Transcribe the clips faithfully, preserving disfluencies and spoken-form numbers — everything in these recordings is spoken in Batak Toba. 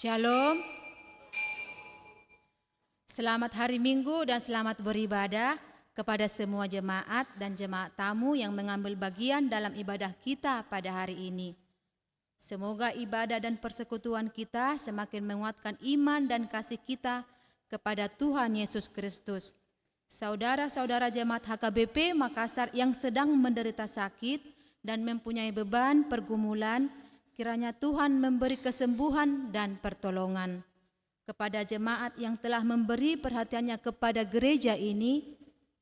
Shalom. Selamat hari Minggu dan selamat beribadah kepada semua jemaat dan jemaat tamu yang mengambil bagian dalam ibadah kita pada hari ini. Semoga ibadah dan persekutuan kita semakin menguatkan iman dan kasih kita kepada Tuhan Yesus Kristus. Saudara-saudara jemaat H K B P Makassar yang sedang menderita sakit dan mempunyai beban pergumulan, kiranya Tuhan memberi kesembuhan dan pertolongan. Kepada jemaat yang telah memberi perhatiannya kepada gereja ini,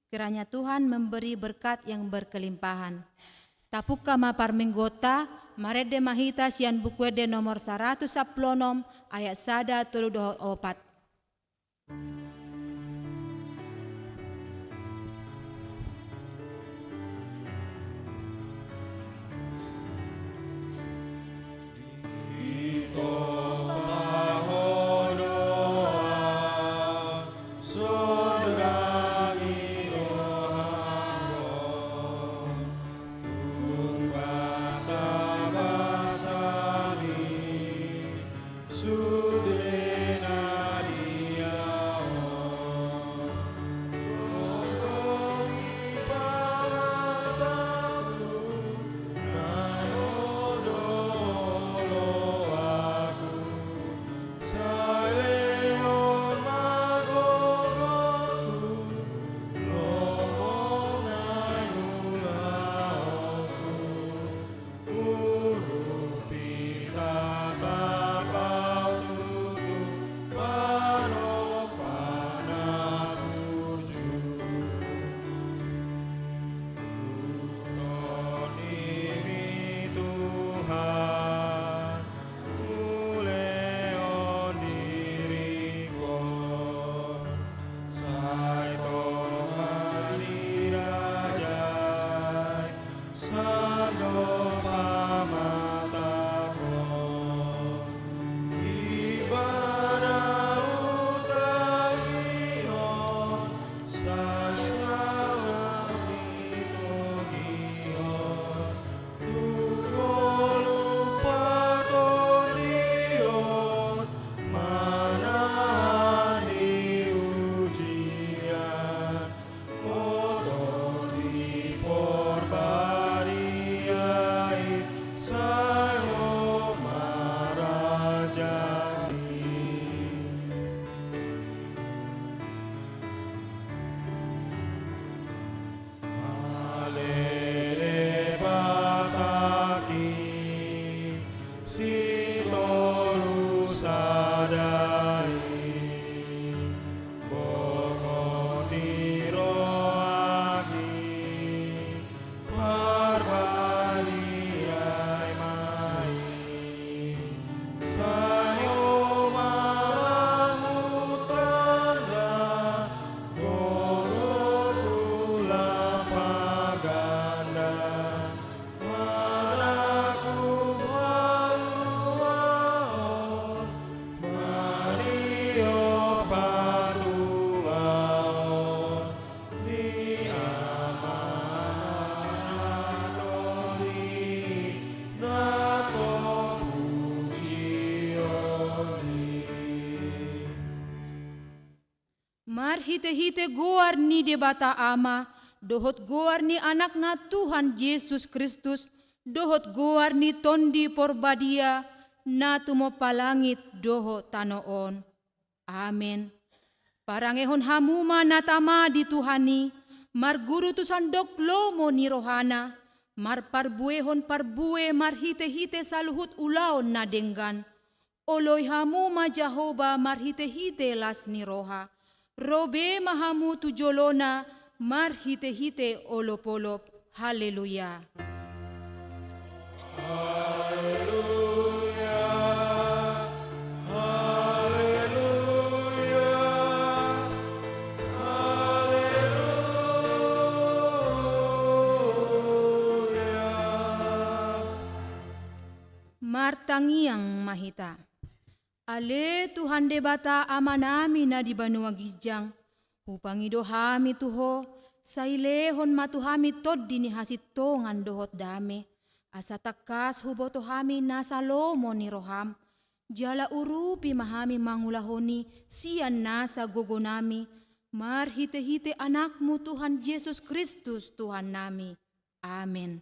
kiranya Tuhan memberi berkat yang berkelimpahan. Tapungka ma parmingguonta, marende ma hita sian Buku Ende nomor saratus sampulu onom, ayat sada, tolu dohot opat. Marhite-hite goar ni Debata Ama, dohot goar ni Anakna Tuhan Jesus Kristus, dohot goar ni Tondi Porbadia, na tumompa langit dohot tano on. Amen. Parangehon hamu ma na tama di Tuhan i, marguru tu sandok lomo ni rohana, marparbuehon parbue marhite-hite saluhut ulaon na denggan. Oloi hamu ma Jahowa marhite-hite las ni roha. Ro be ma hamu tu jolona marhite-hite olop-olop. Haleluya. Haleluya, haleluya, haleluya. Martangiang ma hita. Ale Tuhan Debata Amanami na di banua ginjang, hupangido hami tu Ho, sai lehon ma tu hami tondi ni hasintongan dohot dame, asa tangkas huboto hami nasa lomo ni roham, Jala urupi ma hami mangulahon i sian nasa gogonami, marhitehite Anakmu Tuhan Jesus Kristus Tuhannami. Amen.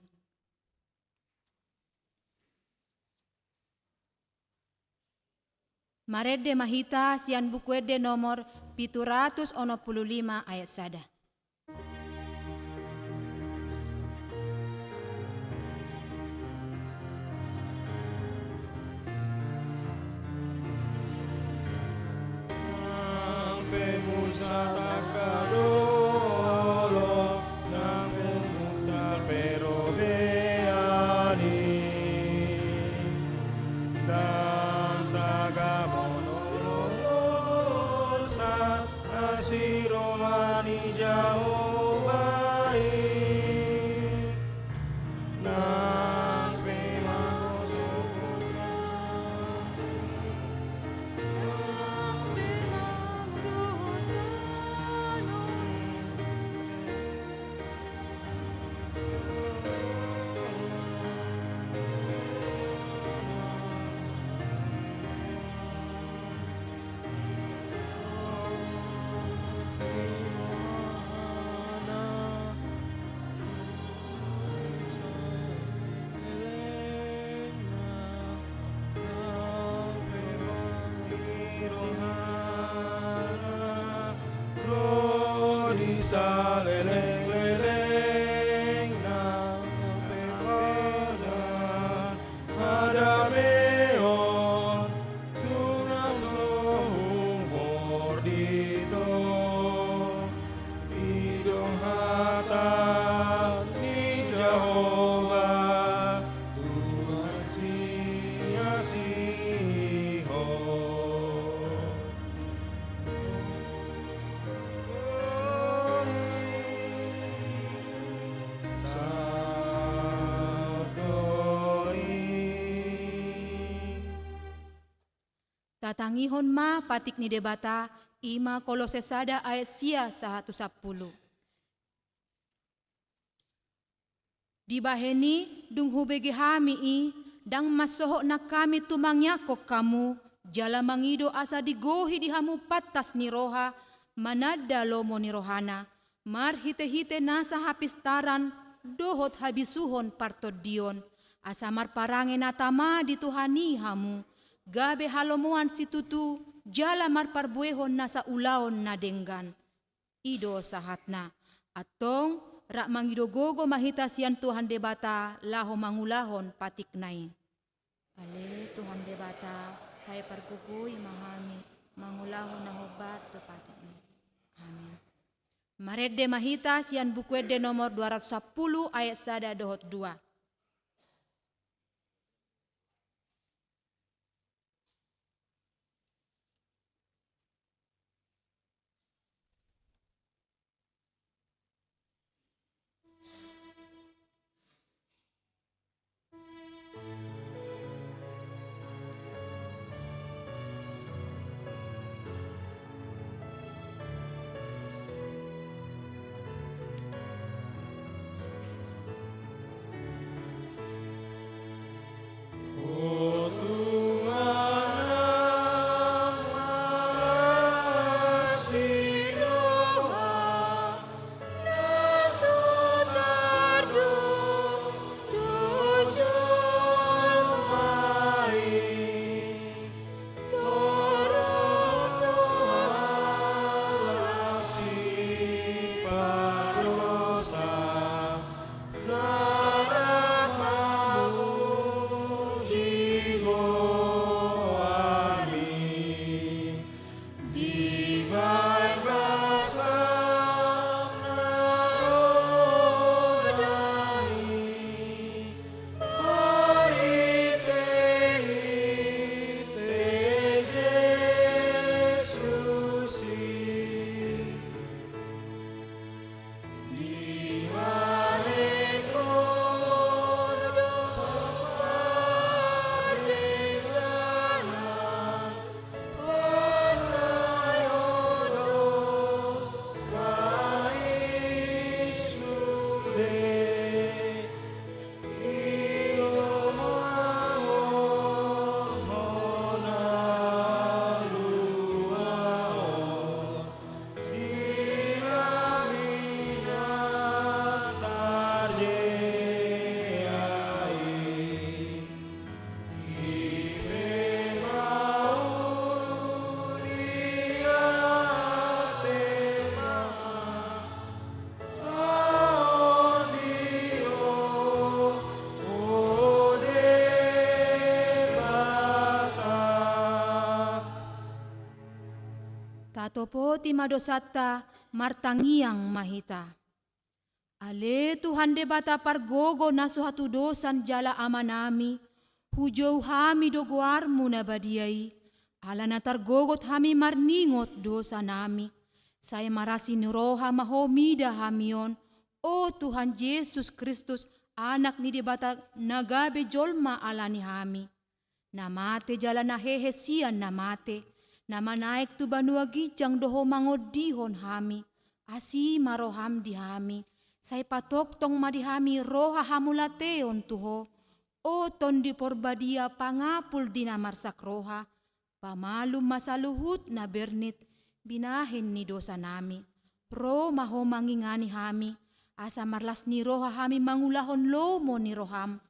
Marende ma hita sian Buku Ende nomor pitu ratus onom pulu lima ayat sada. Nang pe mursa tangkas do Ho, nang pe mutar pe robean i, ndang tagamon oloan asi roha ni Jahowa i. Nang pe mangosok Ro di salelenglelengna, nang pe hadameon, tung na so humordit Ho. I do hata ni Jahowa, Tuhan siasihon. Tatangihon ma patik ni Debata, i ma Kolose sada ayat sia sahat tu sampulu. Dibahen i, dung hubege hami i, ndang mansohot nang hami tumangiangkon hamu, jala mangido asa digohi di hamu pantas ni roha, mananda lomo ni rohana, marhitehite nasa hapistaran dohot habisuhon partondion, asa marparange na tama di Tuhan i hamu, gabe halomoan situtu jala marparbuehon nasa ulaon na denggan. I do sahatna. Antong, rap mangido gogo ma hita sian Tuhan Debata laho mangulahon patikna i. Ale Tuhan Debata, sai pargogoi ma hami mangulahon na hombar tu patikmi. Amin. Marende ma hita sian Buku Ende nomor dua ratus sampulu ayat sada dohot dua. Poti ma dosanta, martangiang ma hita. Ale Tuhan Debata pargogo na so hatudosan jala Amanami, hujou hami do goarMu na badia i, ala na targogot hami marningot dosanami. Sai marasi ni roha ma Ho mida hami on, o Tuhan Jesus Kristus, Anak ni Debata na gabe jolma ala ni hami. Na mate jala na hehe sian na mate, na manaek tu banua ginjang do Ho mangondihon hami, asi ma rohaM di hami, sai patongtong ma di hami roha hamauliateon tu Ho, o Tondi Porbadia pangapul di na marsak roha, pamalum ma saluhut na bernit binahen ni dosanami. Ro ma Ho mangingani hami, asa marlas ni roha hami mangulahon lomo ni rohaM.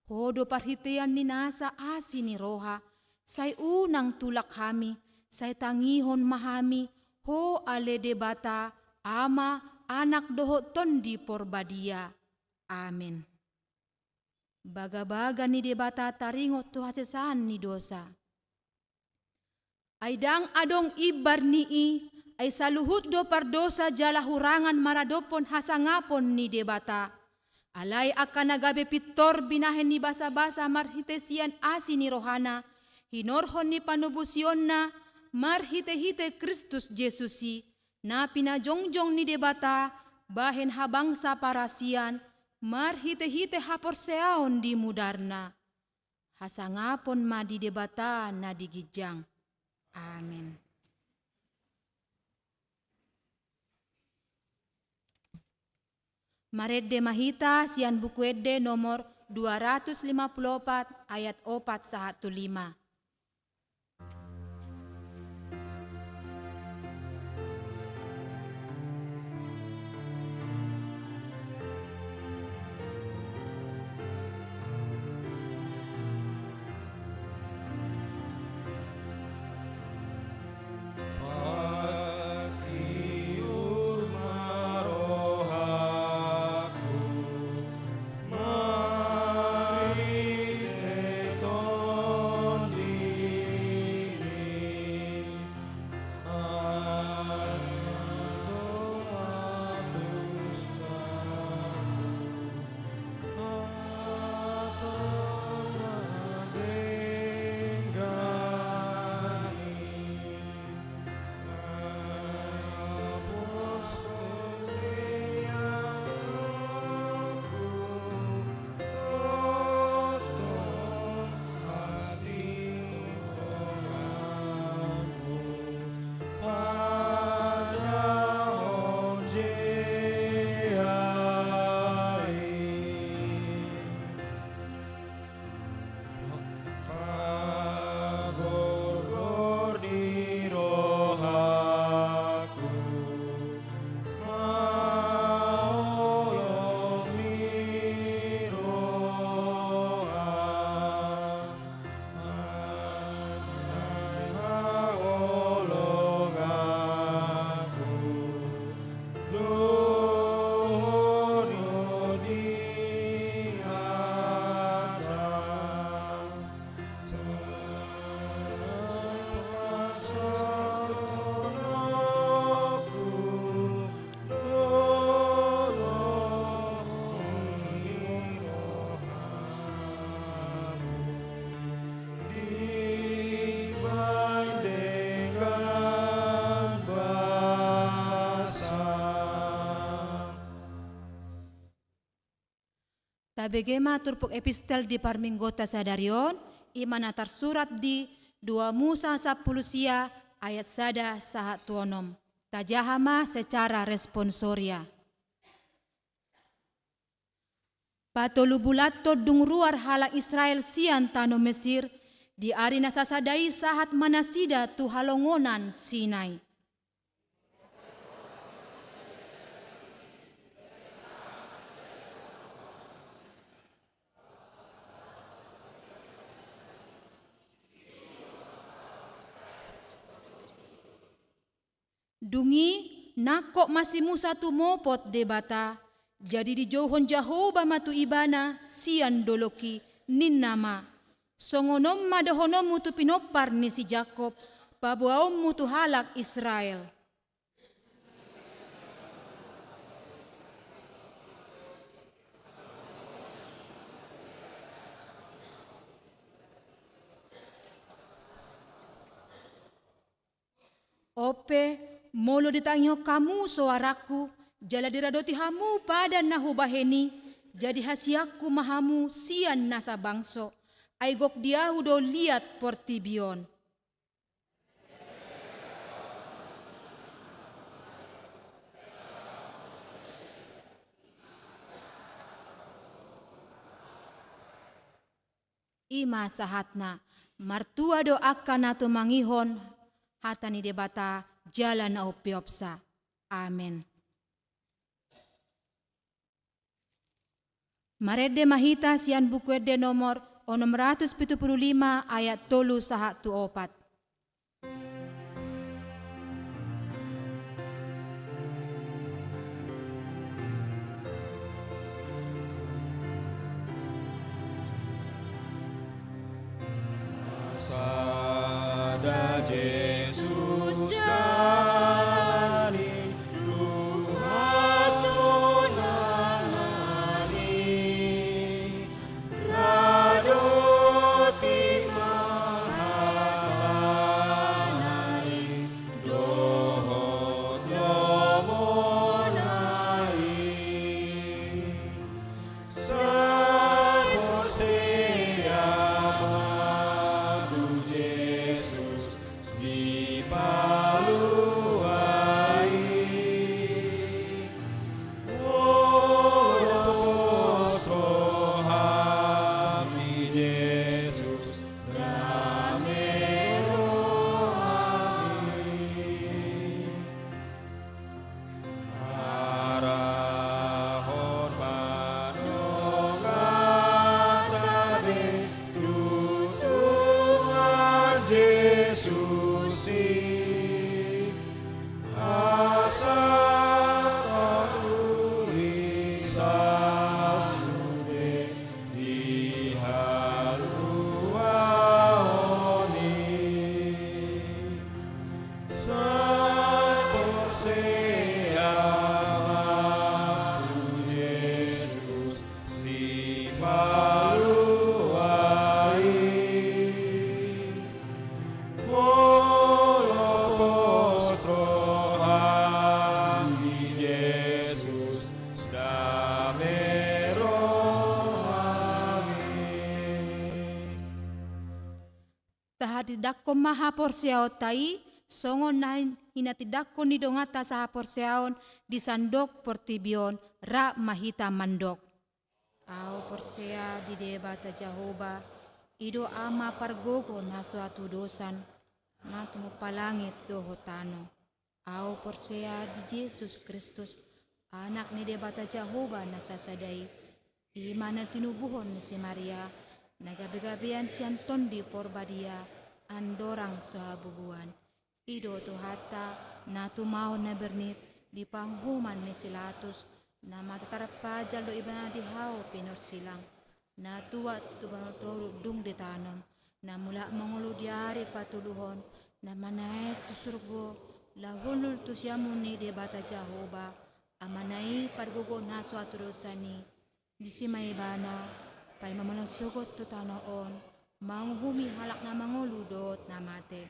Ho do parhitean ni nasa asi ni roha, sai unang tulak hami, sai tangihon ma hami, Ho ale Debata, Ama, Anak dohot Tondi Porbadia. Amen. Bagabaga ni Debata taringot tu hasesaan ni dosa. Ai ndang adong imbar ni i, ai saluhut do pardosa jala hurangan maradophon hasangapon ni Debata. Alai angka na gabe pintor binahen ni basabasa marhite sian asi ni rohana, hinorhon ni panobusionna marhitehite Kristus Jesus i, na pinajongjong ni Debata bahen habangsa parasian, marhitehite haporseaon di mudarna. Hasangapon ma di Debata na di ginjang. Amen. Marende ma hita sian Buku Ende nomor dua ratus lima puluh opat, ayat opat sahat tu lima. Tabege ma turpuk epistel di parmingguonta sadari on, i ma na tarsurat di dua Musa sampulu sia ayat sada sahat tu onom. Tajaha ma secara responsoria. Patolu bulan tondung ruar halak Israel sian tano Mesir, di ari na sasada i sahat ma nasida tu halongonan Sinai. Dung i, nangkok ma si Musa tumopot Debata, jadi dijouhon Jahowa ma tu ibana sian dolok i, ninna ma: Songon on ma dohononmu tu pinompar ni si Jakob, paboaonmu tu halak Israel. On pe, molo ditangihon hamu soarangku, jala diradoti hamu padan na hubahen i, jadi hasianku ma hamu sian nasa bangso, ai gok di ahu do liat portibi on. I ma sahatna, martua do angka na tumangihon hata ni Debata jala na umpeopsa. Amen. Marende ma hita sian Buku Ende nomor onom ratus pitu pulu lima ayat tolu sahat tu opat. Sada Jesus dali tu hasonangan i, radoti ma hatana i dohot lomona i. Sai porsea ma tu Jesus Sipalua i. Molo pos roham di Jesus, dame roham i. Arahon ma dongan tabe tu Tuhan Jesus i, asa tarlumobi sude di haluaon i. Sai porsea ma tu Jesus Sipalua i. Molo pos roham di Jesus, dame roham i. Tahatindangkon ma haporseaonta i, songon na hinatindangkon ni donganta sahaporseaon di sandok portibi on, rap ma hita mandok. Ahu porsea di Debata Jahowa, i do Ama pargogo na so hatudosan, na tumompa langit dohot tano. Ahu porsea di Jesus Kristus, Anak ni Debata Jahowa na sasada i, i ma na tinubuhon ni si Maria, na gabegabean sian Tondi Porbadia, andorang so habubuan. I do Tuhanta, na tumaon na bernit di panguhuman ni si Latus, na mate tarpajal do ibana di hau pinorsilang, na tuat tu banua toru dung ditanom, na mulak mangolu di ari patoluhon, na manaek tu surgo, laho hundul tu siamun ni Debata Jahowa, Amana i pargogo na so hatudosan i. Disi ma ibana, paima molo sogot tu tano on, manguhumi halak na mangolu dohot na mate.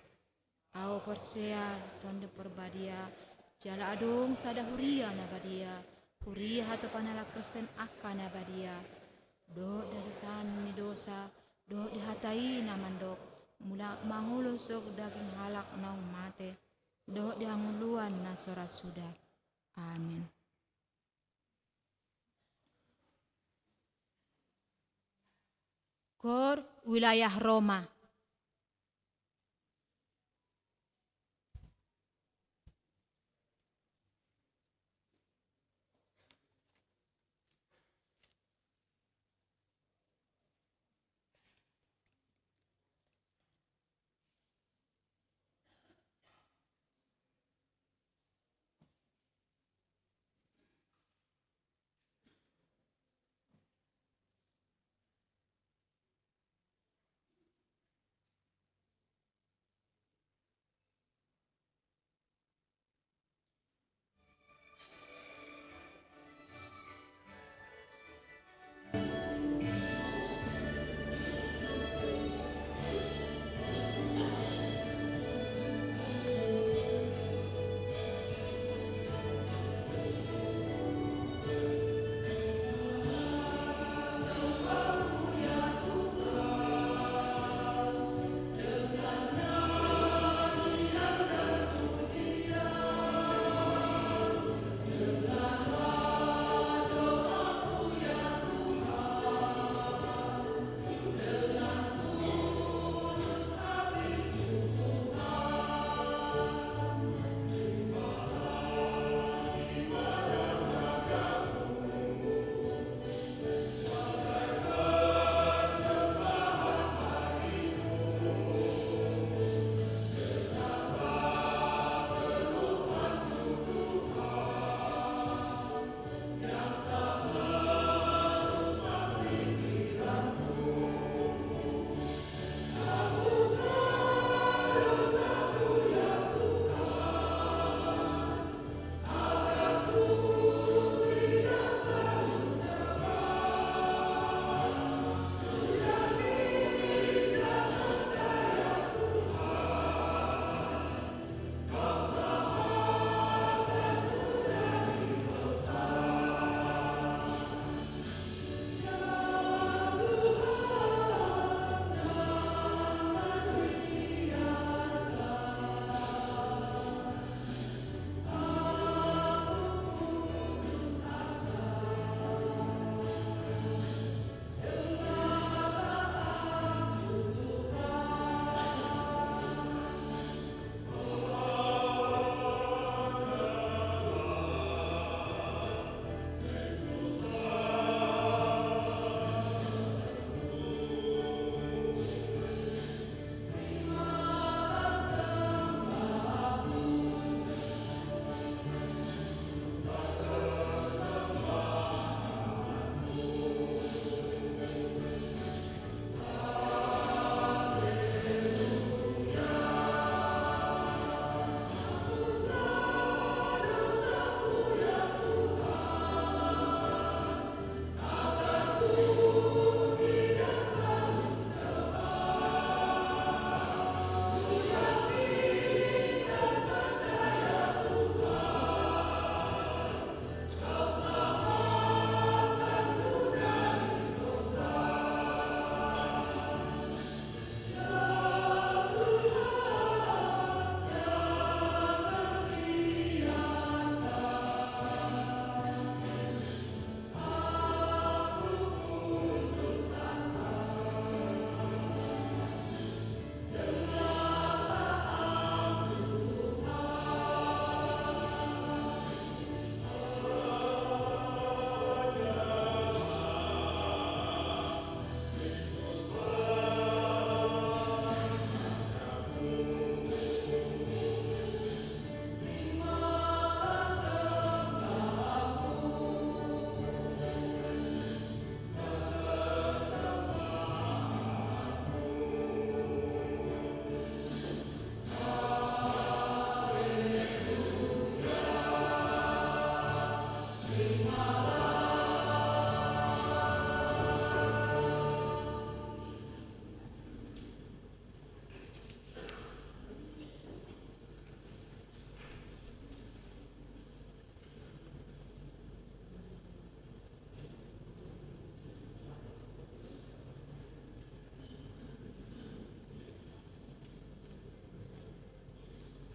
Ahu porsea Tondi Porbadia, jala adong sada huria na badia, huria hatopan halak Kristen angka na badia, dohot di hasesaan ni dosa, dohot di hata i na mandok, mulak mangolu songon daging halak naung mate, dohot di hangoluan na so ra suda. Amin. Koor wilayah Roma.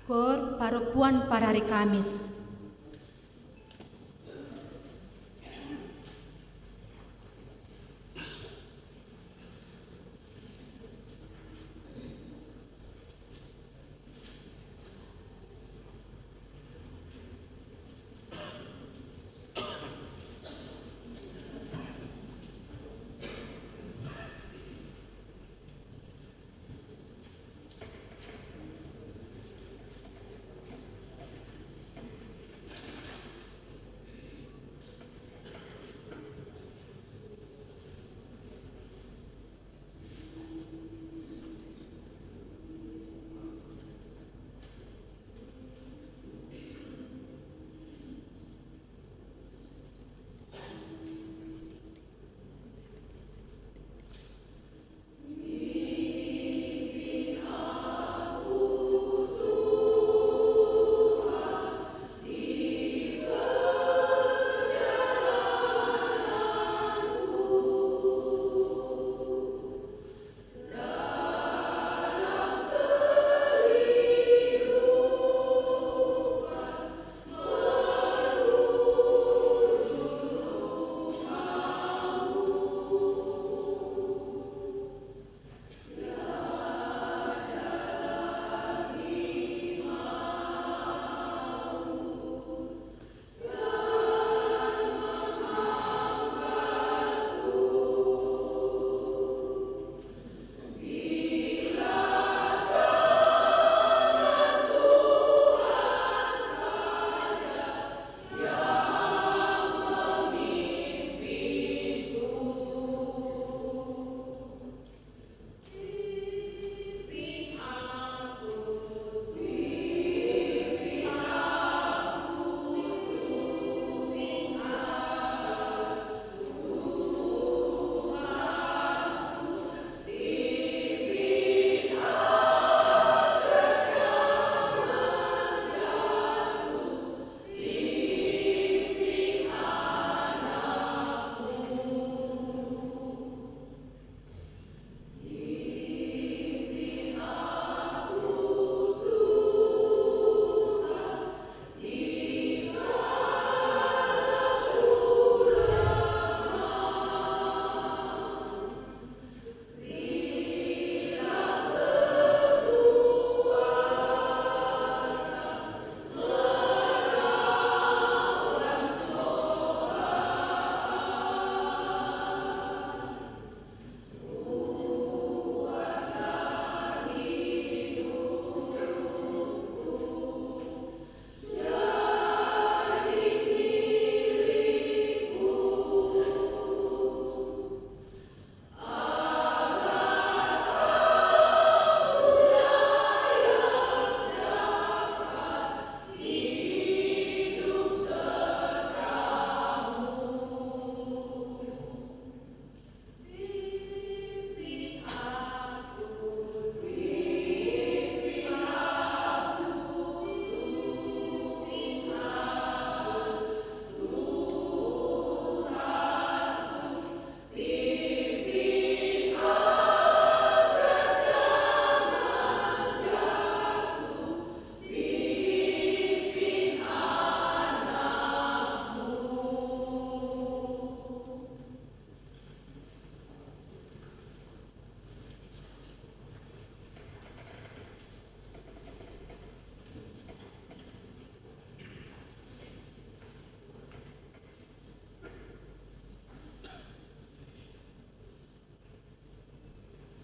Koor parompuan parari Kamis.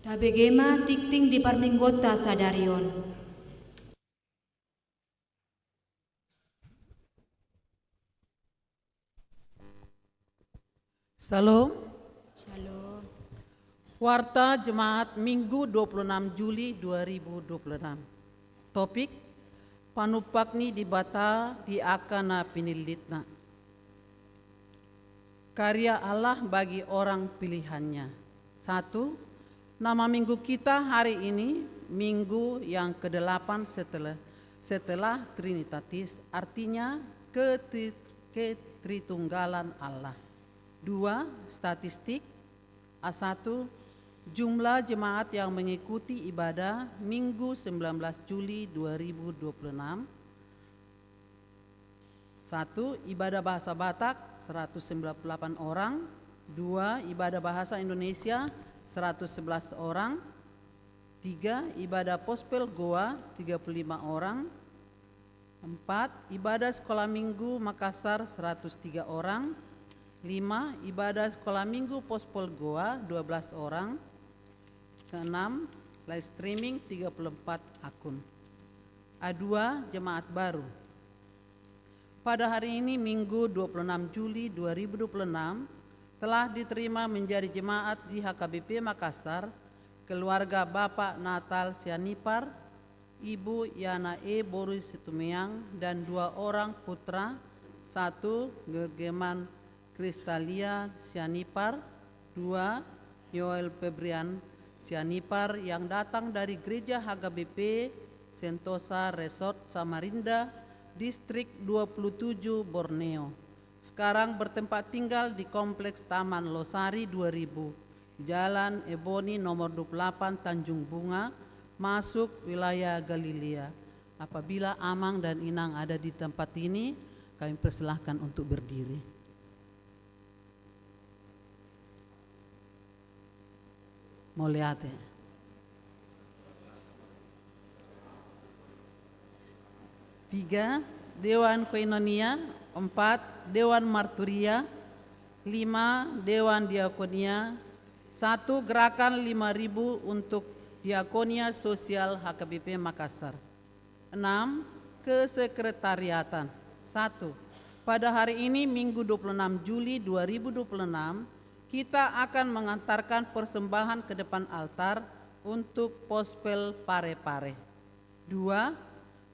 Tabege ma tingting di parmingguonta sadari on. Syalom. Syalom. Warta Jemaat Minggu dua puluh enam Juli dua ribu dua puluh enam. Topik: Panumpak ni Debata di angka na pinillitna. Karya Allah bagi orang pilihan-Nya. Satu, nama minggu kita hari ini, minggu yang kedelapan setelah, setelah Trinitatis, artinya ketri-, ketritunggalan Allah. Dua, statistik. A satu, Jumlah jemaat yang mengikuti ibadah Minggu sembilan belas Juli dua ribu dua puluh enam: satu, ibadah bahasa Batak, seratus sembilan puluh delapan orang. Dua, ibadah bahasa Indonesia, seratus sebelas orang. Tiga, ibadah Pospel Goa, tiga puluh lima orang. Empat, ibadah Sekolah Minggu Makassar, seratus tiga orang. Lima, ibadah Sekolah Minggu Pospel Goa, dua belas orang. Keenam, live streaming, tiga puluh empat akun. A dua, jemaat baru. Pada hari ini, Minggu dua puluh enam Juli dua ribu dua puluh enam, telah diterima menjadi jemaat di H K B P Makassar, keluarga Bapak Natal Sianipar, Ibu Yana E boru Situmeang, dan dua orang putra, satu, Gergeman Kristalia Sianipar, dua, Yoel Febrian Sianipar, yang datang dari Gereja H K B P Sentosa Resort Samarinda, Distrik dua puluh tujuh, Borneo. Sekarang bertempat tinggal di Kompleks Taman Losari dua ribu, Jalan Eboni nomor dua puluh delapan, Tanjung Bunga, masuk wilayah Galilea. Apabila Amang dan Inang ada di tempat ini, kami persilahkan untuk berdiri. Mauliate. Tiga, Dewan Koinonia. Empat, Dewan Marturia. Lima, Dewan Diakonia. Satu, gerakan lima ribu untuk Diakonia Sosial H K B P Makassar. Enam, kesekretariatan. Satu, pada hari ini, Minggu dua puluh enam Juli dua ribu dua puluh enam, kita akan mengantarkan persembahan ke depan altar untuk Pospel Parepare. Dua,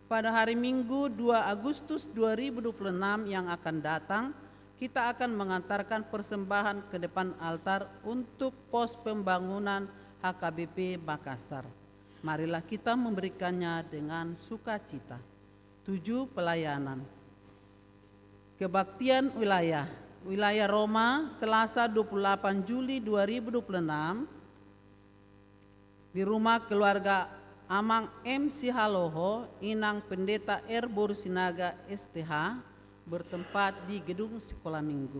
pada hari Minggu dua Agustus dua ribu dua puluh enam yang akan datang, kita akan mengantarkan persembahan ke depan altar untuk pos pembangunan H K B P Makassar. Marilah kita memberikannya dengan sukacita. Tujuh, pelayanan. Kebaktian wilayah. Wilayah Roma, Selasa dua puluh delapan Juli dua ribu dua puluh enam, di rumah keluarga Amang M Sihaloho, Inang Pendeta R boru Sinaga S T H, bertempat di gedung sekolah minggu.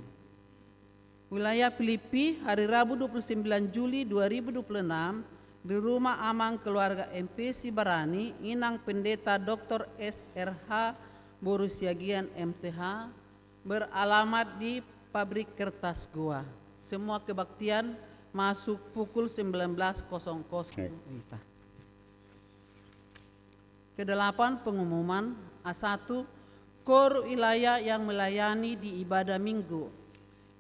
Wilayah Filippi, hari Rabu dua puluh sembilan Juli dua ribu dua puluh enam, di rumah Amang keluarga M P Sibarani, Inang Pendeta Doktor S R H boru Siagian M T H, beralamat di Pabrik Kertas Goa. Semua kebaktian masuk pukul sembilan belas kosong kosong W I T A. Kedelapan, pengumuman. A satu, KOR wilayah yang melayani di ibadah Minggu.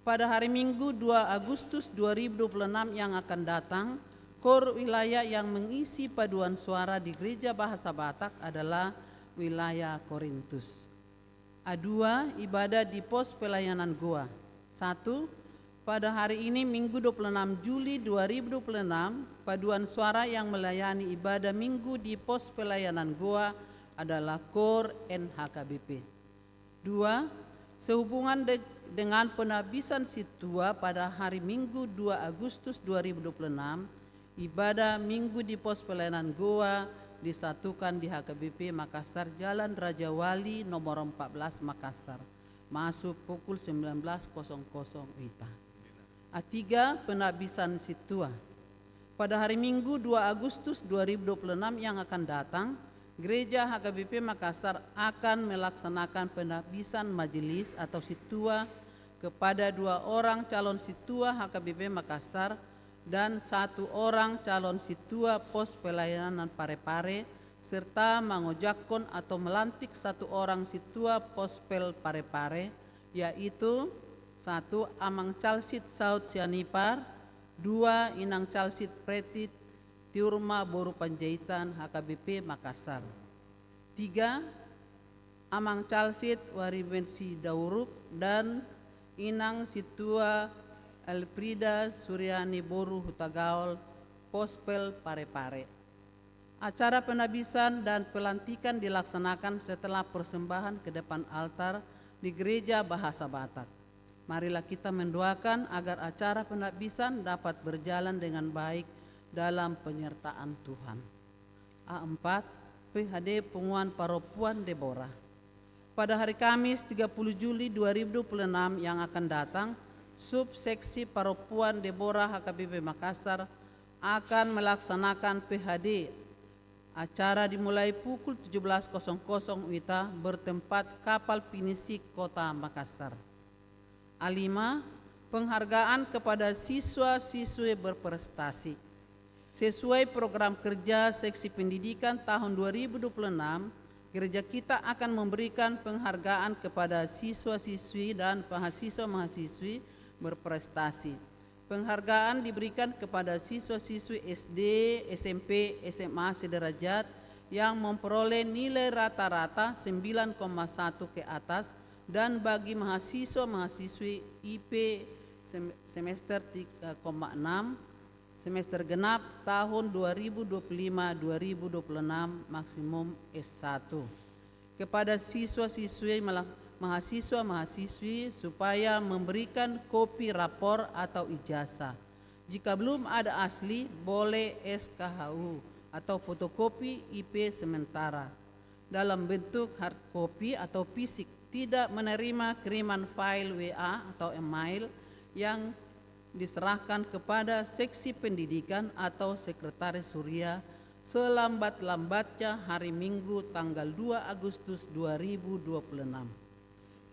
Pada hari Minggu dua Agustus dua ribu dua puluh enam yang akan datang, KOR wilayah yang mengisi paduan suara di Gereja Bahasa Batak adalah wilayah Korintus. A dua, ibadah di pos pelayanan Goa. Satu, pada hari ini, Minggu dua puluh enam Juli dua ribu dua puluh enam, paduan suara yang melayani ibadah Minggu di pos pelayanan Goa adalah KOR N H K B P. Dua, sehubungan de-, dengan penabisan sintua pada hari Minggu dua Agustus dua ribu dua puluh enam, ibadah Minggu di pos pelayanan Goa disatukan di H K B P Makassar, Jalan Raja Wali nomor empat belas, Makassar, masuk pukul sembilan belas kosong kosong W I T A. A tiga, penabisan sintua. Pada hari Minggu dua Agustus dua ribu dua puluh enam yang akan datang, Gereja H K B P Makassar akan melaksanakan penabisan majelis atau sintua kepada dua orang calon sintua H K B P Makassar dan satu orang calon sintua pos pelayanan Parepare, serta mangojakkon atau melantik satu orang sintua Pospel Parepare, yaitu satu, Amang Calsid Saud Sianipar, dua, Inang Calsid Pretit Tiurma boru Panjaitan, H K B P Makassar. Tiga, Amang Calsid Wariben Sidauruk dan Inang Sintua Elfrida Suryani boru Hutagaol, Pospel Parepare. Acara penabisan dan pelantikan dilaksanakan setelah persembahan ke depan altar di Gereja Bahasa Batak. Marilah kita mendoakan agar acara penabisan dapat berjalan dengan baik dalam penyertaan Tuhan. A empat, P H D Punguan Parompuan Debora. Pada hari Kamis, tiga puluh Juli dua ribu dua puluh enam yang akan datang, Subseksi Parompuan Debora H K B P Makassar akan melaksanakan P H D. Acara dimulai pukul tujuh belas kosong kosong WITA bertempat Kapal Pinisi, Kota Makassar. A lima, penghargaan kepada siswa-siswi berprestasi. Sesuai program kerja Seksi Pendidikan tahun dua ribu dua puluh enam, gereja kita akan memberikan penghargaan kepada siswa-siswi dan mahasiswa-mahasiswi berprestasi. Penghargaan diberikan kepada siswa-siswi S D, S M P, S M A sederajat yang memperoleh nilai rata-rata sembilan koma satu ke atas, dan bagi mahasiswa-mahasiswi I P sem-, semester tiga koma enam, semester genap tahun dua ribu dua puluh lima dua ribu dua puluh enam, maksimum S satu. Kepada siswa-siswi mela-, mahasiswa-mahasiswi supaya memberikan kopi rapor atau ijazah. Jika belum ada asli, boleh S K H U atau fotokopi I P sementara dalam bentuk hard copy atau fisik, tidak menerima kiriman file W A atau email yang diserahkan kepada Seksi Pendidikan atau Sekretaris Huria selambat-lambatnya hari Minggu tanggal dua Agustus dua ribu dua puluh enam.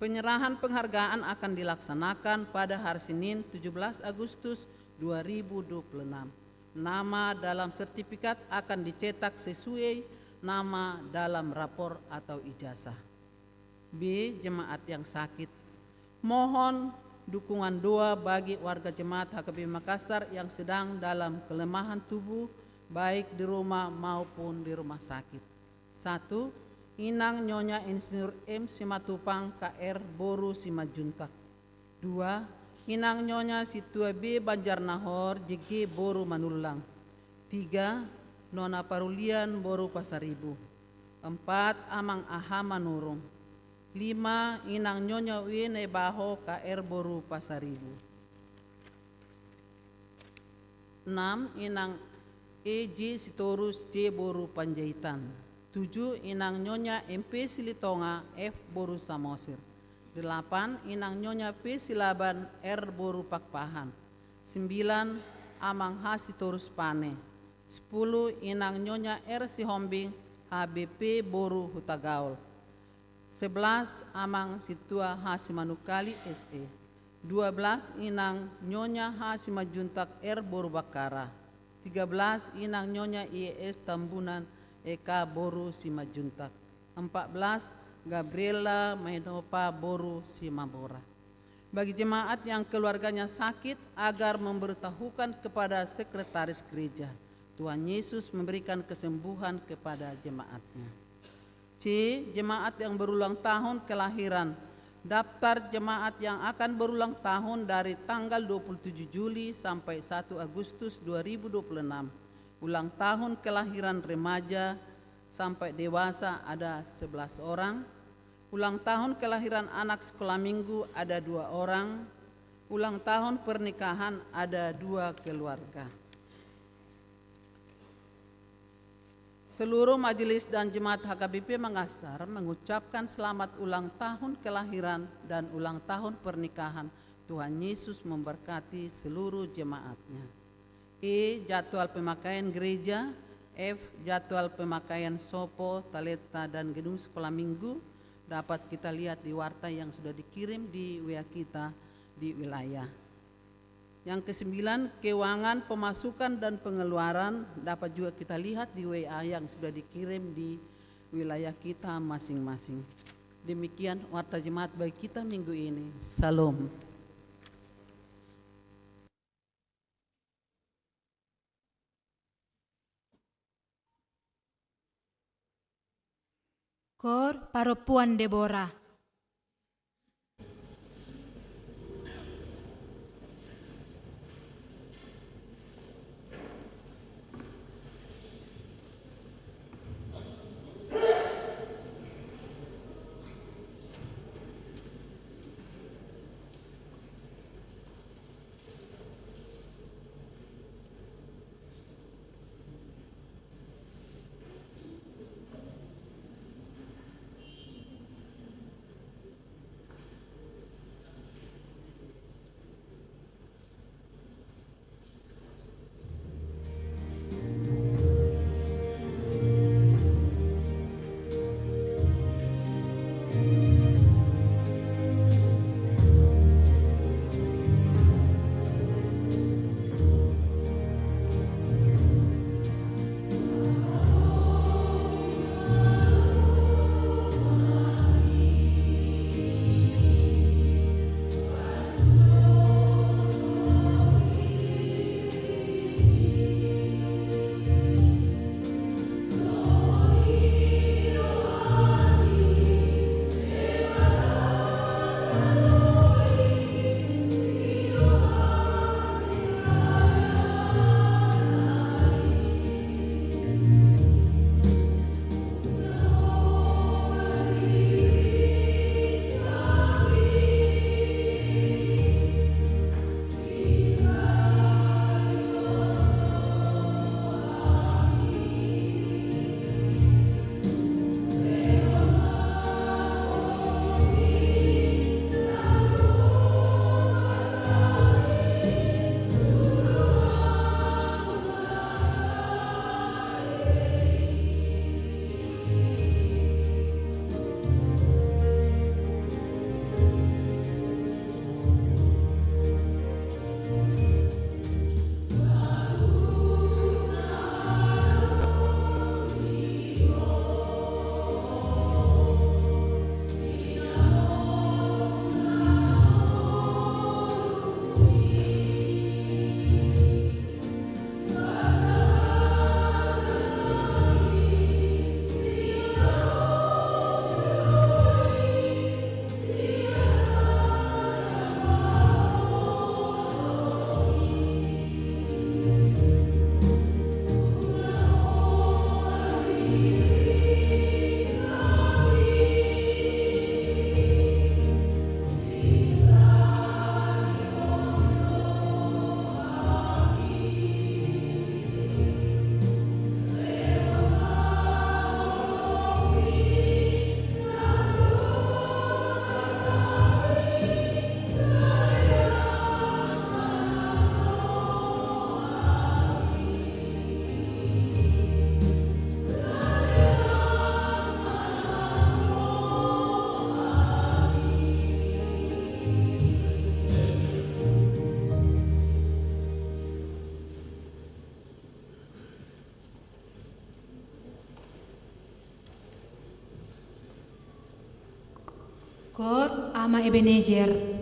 Penyerahan penghargaan akan dilaksanakan pada hari Senin, tujuh belas Agustus dua ribu dua puluh enam. Nama dalam sertifikat akan dicetak sesuai nama dalam rapor atau ijazah. B. Jemaat yang sakit. Mohon dukungan doa bagi warga jemaat H K B P Makassar yang sedang dalam kelemahan tubuh, baik di rumah maupun di rumah sakit. Satu, Inang Nyonya Insinyur M Simatupang K R boru Simanjuntak. Dua, Inang Nyonya Situa B Banjarnahor J G boru Manullang. Tiga, Nona Parulian boru Pasaribu. Empat, Amang Aha Manurung. Lima, Inang Nyonya W Naibaho K R boru Pasaribu. Enam, Inang E J Sitorus C boru Panjaitan. Tujuh, Inang Nyonya M P Silitonga F boru Samosir. Delapan, Inang Nyonya P Silaban R boru Pakpahan. Sembilan, Amang H Sitorus Pane. Sepuluh, Inang Nyonya R Sihombing H B P boru Hutagaol. Sebelas, Amang Situa H Simanungkalit S E. Dua belas, Inang Nyonya H Simanjuntak R boru Bakkara. Tiga belas, Inang Nyonya I E S Tambunan E K boru Simanjuntak. Empat belas, Gabriela Mainopa boru Simabora. Bagi jemaat yang keluarganya sakit, agar memberitahukan kepada sekretaris gereja. Tuhan Yesus memberikan kesembuhan kepada jemaatnya. C. Jemaat yang berulang tahun kelahiran. Daftar jemaat yang akan berulang tahun dari tanggal dua puluh tujuh Juli sampai satu Agustus dua ribu dua puluh enam. Ulang tahun kelahiran remaja sampai dewasa ada sebelas orang. Ulang tahun kelahiran anak sekolah minggu ada dua orang. Ulang tahun pernikahan ada dua keluarga. Seluruh majelis dan jemaat H K B P Makassar mengucapkan selamat ulang tahun kelahiran dan ulang tahun pernikahan. Tuhan Yesus memberkati seluruh jemaatnya. E. Jadwal pemakaian gereja. F. Jadwal pemakaian sopo, talenta, dan gedung sekolah minggu dapat kita lihat di warta yang sudah dikirim di W A kita di wilayah. Yang kesembilan, keuangan pemasukan dan pengeluaran dapat juga kita lihat di W A yang sudah dikirim di wilayah kita masing-masing. Demikian warta jemaat bagi kita minggu ini. Syalom. Kor Parompuan Debora. Kor Ama Ebenezer.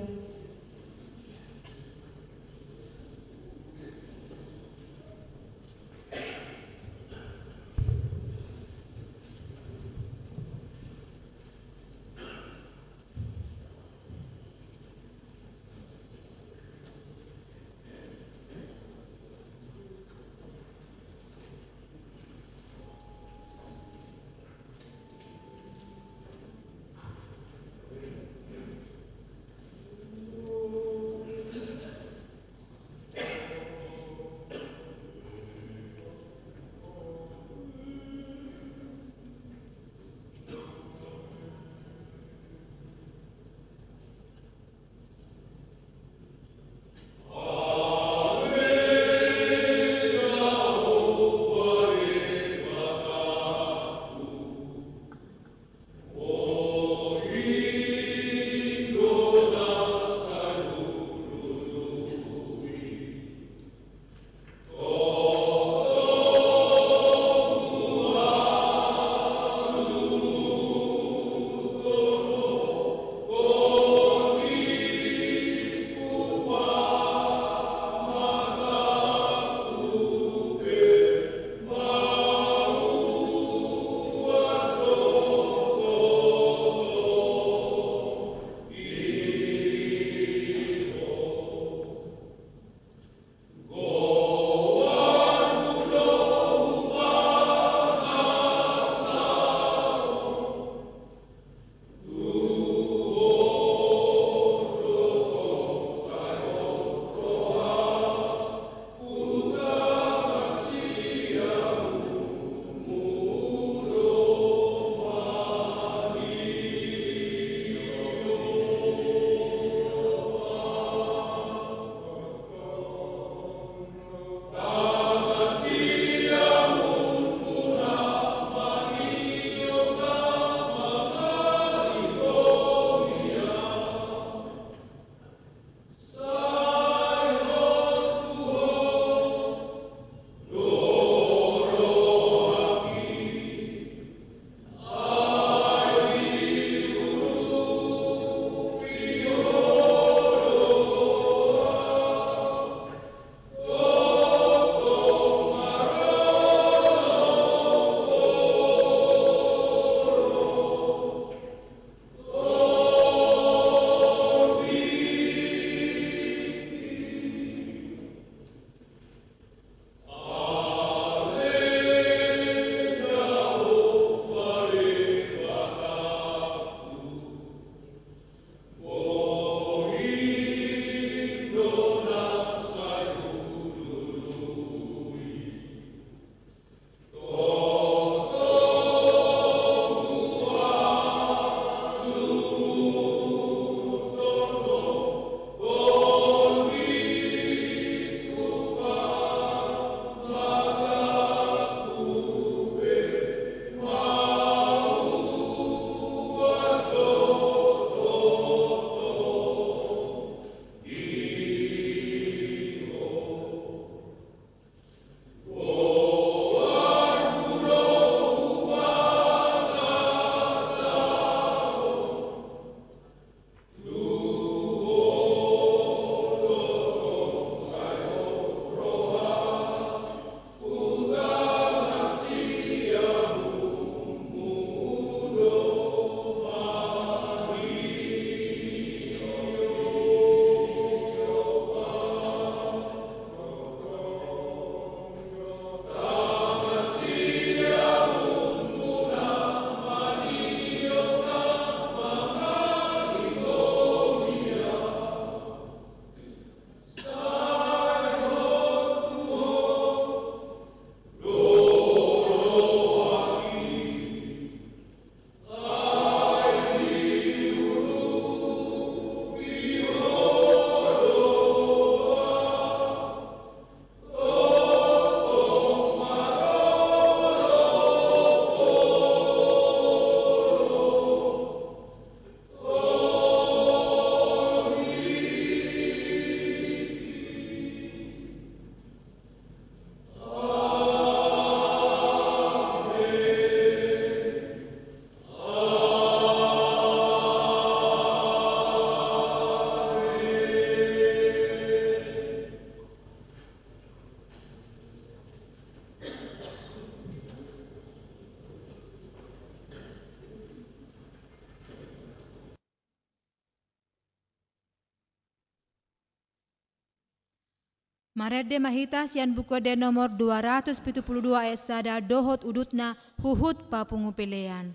Marende ma hita sian Buku Ende nomor dua ratus pitu pulu dua ayat sada dohot udutna huhut papungu pelean.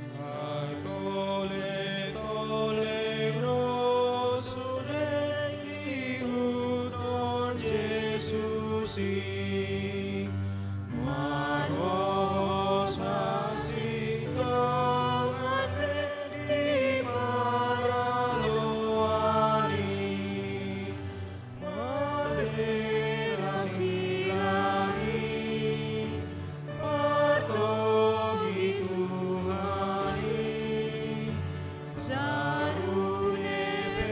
Sai toletole ro sude ihuthon Jesus i, marhosas i dongan be di paraloan i. Mandera silang i, martogi Tuhan i, sarune pe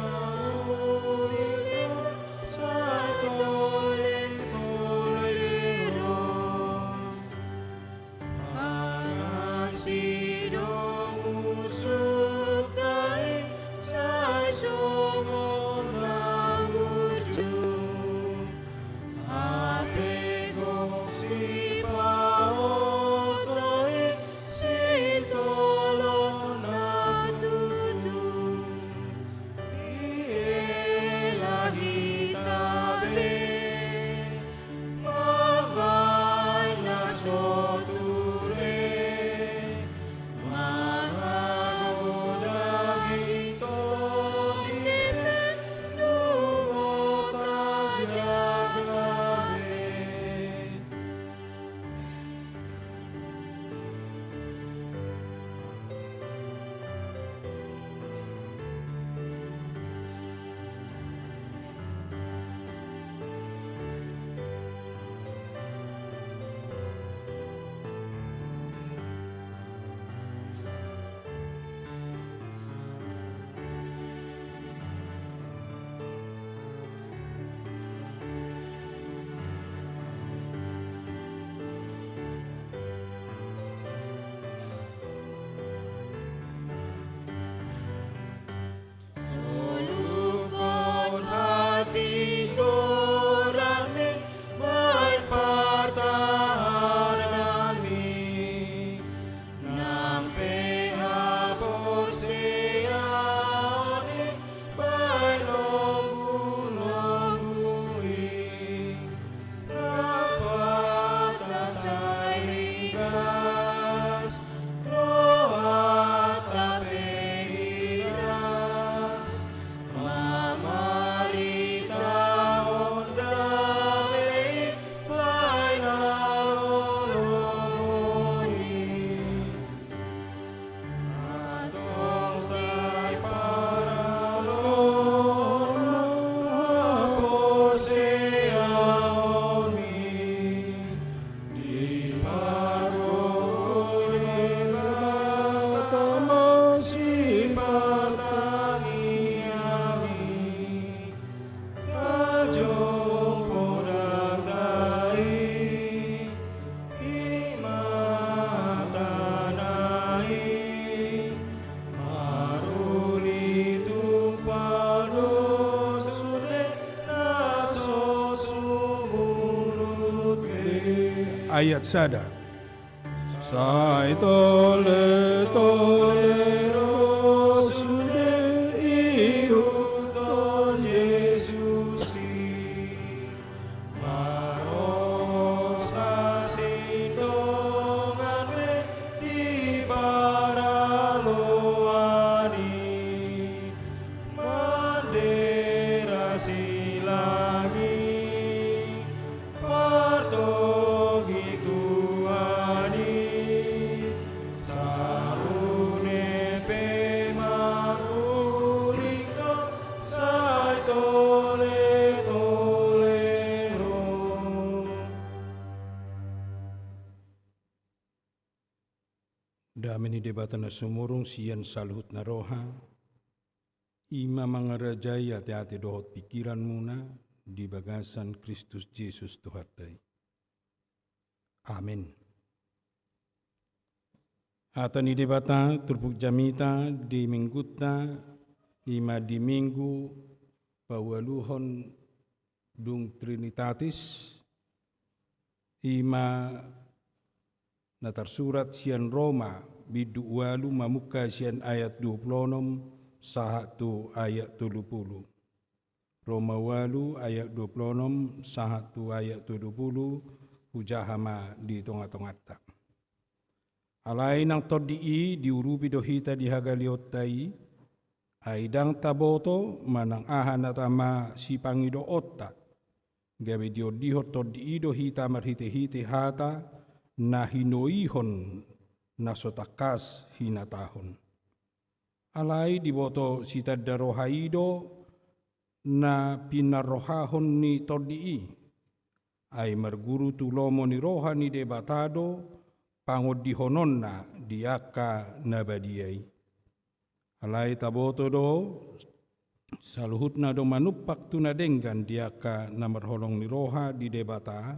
mangulingkon, sai toletole ro. Mangan sidomu suta i, sai songon na burju. Hape gok sipaoto i, sitolon na tutu. Diela hita be, mambahen na so ture, mangago daging tondi pe, nunga tajaga be. Solukhon hatinggoranmi, bahen partahananmi, nang pe haporseaon i, bahen lombu-lombu i. Rap hata sai ringgas, rohanta pe hiras, mamaritahon dame i, bahen haholomon i. Antong sai paraloan ma haporseaonmi, dipargogoi Debata ma sipartangiang i. Tajompo data i, i ma hatana i, maruli tumpal do sude na so sumurut be. Ayat sada. Sai toletole ro sude ihuthon Jesus i, marhosas i dongan be di paraloan i, mandera silang i, partogi Tuhan i, sarune pe mangulingkon, sai toletole ro. Dame ni Debata na sumurung sian saluhut na roha, i ma mangarajai ateate dohot pingkiranmuna di bagasan Kristus Jesus Tuhanta i. Amen. Hata ni Debata turpuk jamita di minggunta, i ma di minggu paualuhon dung Trinitatis, i ma na tarsurat sian Roma bindu ualu mamungka sian ayat dua pulu onom sahat tu ayat tolu pulu. Roma ualu ayat dua pulu onom sahat tu ayat tolu pulu, hujaha ma di tonga-tonganta. Alai nang tondi i diurupi do hita di hagaleonta i, ai ndang taboto manang aha na tama sipangidoonta, gabe diondihon tondi i do hita marhite-hite hata na hinoihon na so tangkas hinatahon. Alai diboto sitanda roha i do na pinarrohahon ni tondi i, ai marguru tu lomo ni roha ni Debata do pangondihononna di angka na badia i. Alai taboto do, saluhutna do manumpak tu na denggan di angka na marholong ni roha di Debata,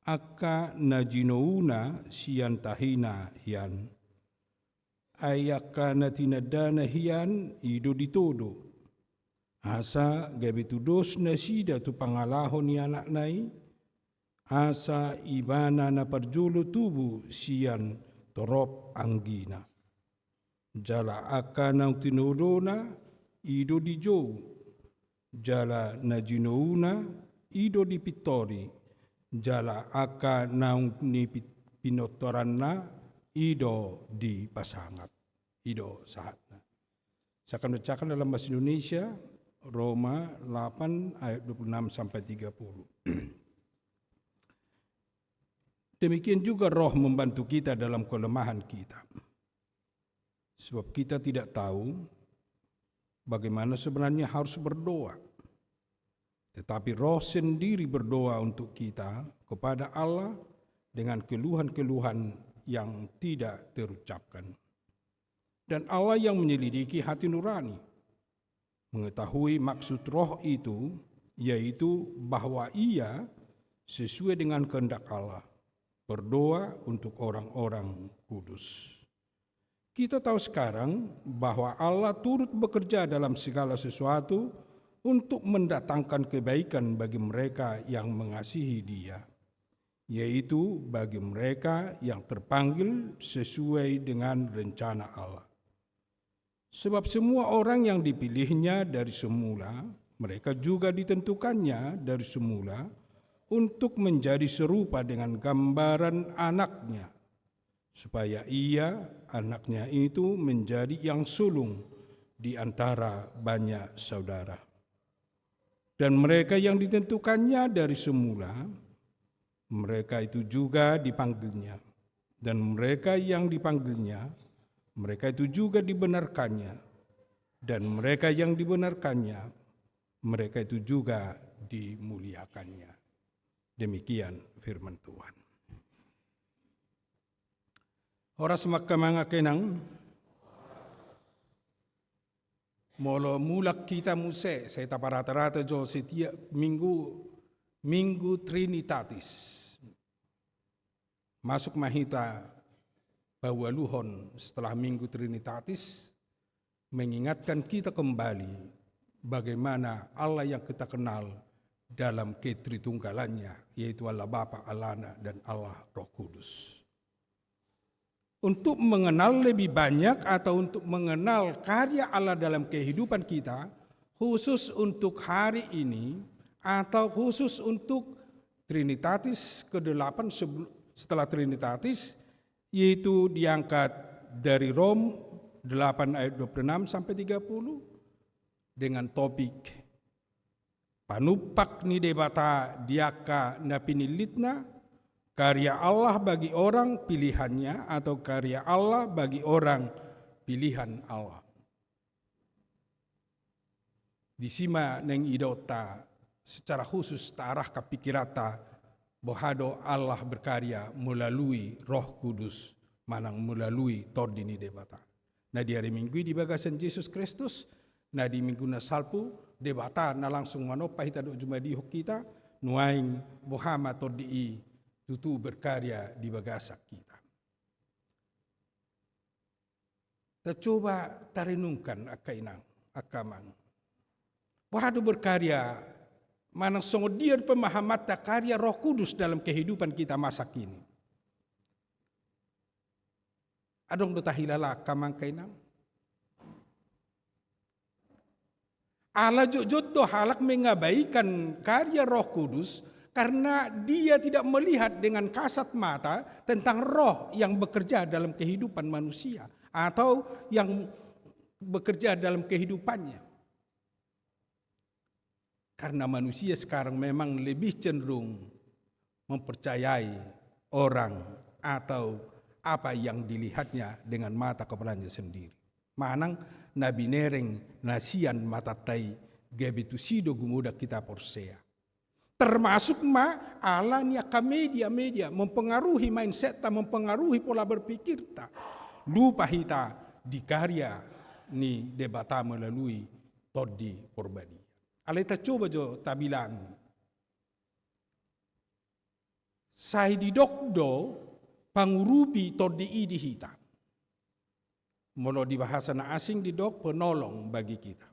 angka na jinouna sian tahina hian. Ai angka na tinandana hian i do ditodo, asa gabe tudos nasida tu pangalaho ni Anakna i, asa Ibana na parjolo tubu sian torop anggina. Jala angka naung tinodona i do dijou, jala na jinouna i do dipintori, jala angka naung ni pi-, pinontoranna i do dipasangap. I do sahatna. Saya akan bacakan dalam bahasa Indonesia, Roma delapan ayat dua puluh enam sampai tiga puluh. Demikian juga Roh membantu kita dalam kelemahan kita. Sebab kita tidak tahu bagaimana sebenarnya harus berdoa. Tetapi Roh sendiri berdoa untuk kita kepada Allah dengan keluhan-keluhan yang tidak terucapkan. Dan Allah yang menyelidiki hati nurani mengetahui maksud Roh itu, yaitu bahwa Ia, sesuai dengan kehendak Allah, berdoa untuk orang-orang kudus. Kita tahu sekarang bahwa Allah turut bekerja dalam segala sesuatu untuk mendatangkan kebaikan bagi mereka yang mengasihi Dia, yaitu bagi mereka yang terpanggil sesuai dengan rencana Allah. Sebab semua orang yang dipilih-Nya dari semula, mereka juga ditentukan-Nya dari semula untuk menjadi serupa dengan gambaran Anak-Nya, supaya Ia, Anak-Nya itu, menjadi yang sulung di antara banyak saudara. Dan mereka yang ditentukan-Nya dari semula, mereka itu juga dipanggil-Nya. Dan mereka yang dipanggil-Nya, mereka itu juga dibenarkan-Nya. Dan mereka yang dibenarkan-Nya, mereka itu juga dimuliakan-Nya. Demikian firman Tuhan. Horas ma angka amang, angka inang. Molo mulak hita muse, sai taparata-rata jo setiap minggu, Minggu Trinitatis. Masuk ma hita paualuhon setelah Minggu Trinitatis, mengingatkan kita kembali bagaimana Allah yang kita kenal dalam ketritunggalan-Nya, yaitu Allah Bapa, Allah Anak, dan Allah Roh Kudus. Untuk mengenal lebih banyak atau untuk mengenal karya Allah dalam kehidupan kita, khusus untuk hari ini atau khusus untuk Trinitatis kedelapan sebel-, setelah Trinitatis, yaitu diangkat dari Rom delapan ayat dua puluh enam sampai tiga puluh, dengan topik Panumpak ni Debata di angka na pinillitna, karya Allah bagi orang pilihan-Nya atau karya Allah bagi orang pilihan Allah. Disi ma naeng idaonta secara khusus, taarahkan pikiranta, boha do Allah berkarya melalui Roh Kudus manang melalui Tondi ni Debata. Na di ari Minggu i di bagasan Jesus Kristus, na di Minggu na salpu, Debata na langsung manompa hita dohot jumadihon hita, nuaeng boha ma Tondi i tutu berkarya di bagasan hita. Tacoba tarenungkan, angka inang, angka amang. Boha do berkarya, manang songon dia do pemahamanta karya Roh Kudus dalam kehidupan kita masa kini. Adong do tahilala angka amang inang. Ala jotjot do halak mengabaikan karya Roh Kudus karena dia tidak melihat dengan kasat mata tentang roh yang bekerja dalam kehidupan manusia atau yang bekerja dalam kehidupannya. Karena manusia sekarang memang lebih cenderung mempercayai orang atau apa yang dilihatnya dengan mata kepalanya sendiri. Manang na binereng na sian matanta i, gabe tusi do gumodang hita porsea. Termasuk ma ala ni angka media-media mempengaruhi mindsetta, mempengaruhi pola berpikirta. Lupa hita di karya ni Debata melalui Tondi Porbadia. Alai tacoba jo tabilang. Sai didok do pangurupi tondi i di hita. Molo di bahasa na asing didok penolong bagi kita.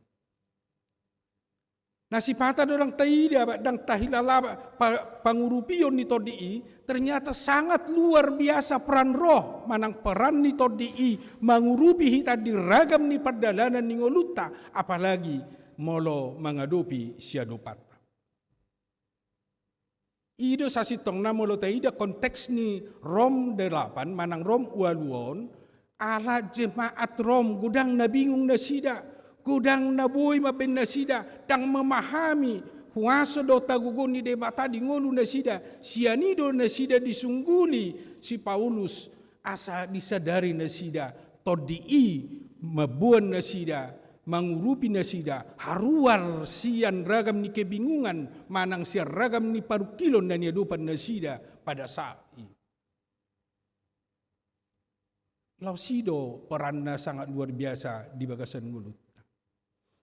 Na sipata do ndang taida, ndang tahilala pa-, pangurupion ni tondi i, ternyata sangat luar biasa peran roh manang peran ni tondi i mangurupi hita di ragam ni pardalanan ni ngolunta, apalagi molo mangadopi siadopanta. I do sasintongna molo taida konteks ni Rom delapan manang Rom ualu on, ala jemaat Rom godang na bingung nasida, godang na boi mambaen nasida, ndang memahami huaso dohot hagogoon ni Debata di ngolu nasida, sian i do nasida disungguli si Paulus, asa disadari nasida, tondi i mamboan nasida, mangurupi nasida, haruar sian ragam ni kebingungan, manang sian ragam ni parungkilon na niadopan nasida pada saat i. Laos i do peranna sangat luar biasa di bagasan ngolunta.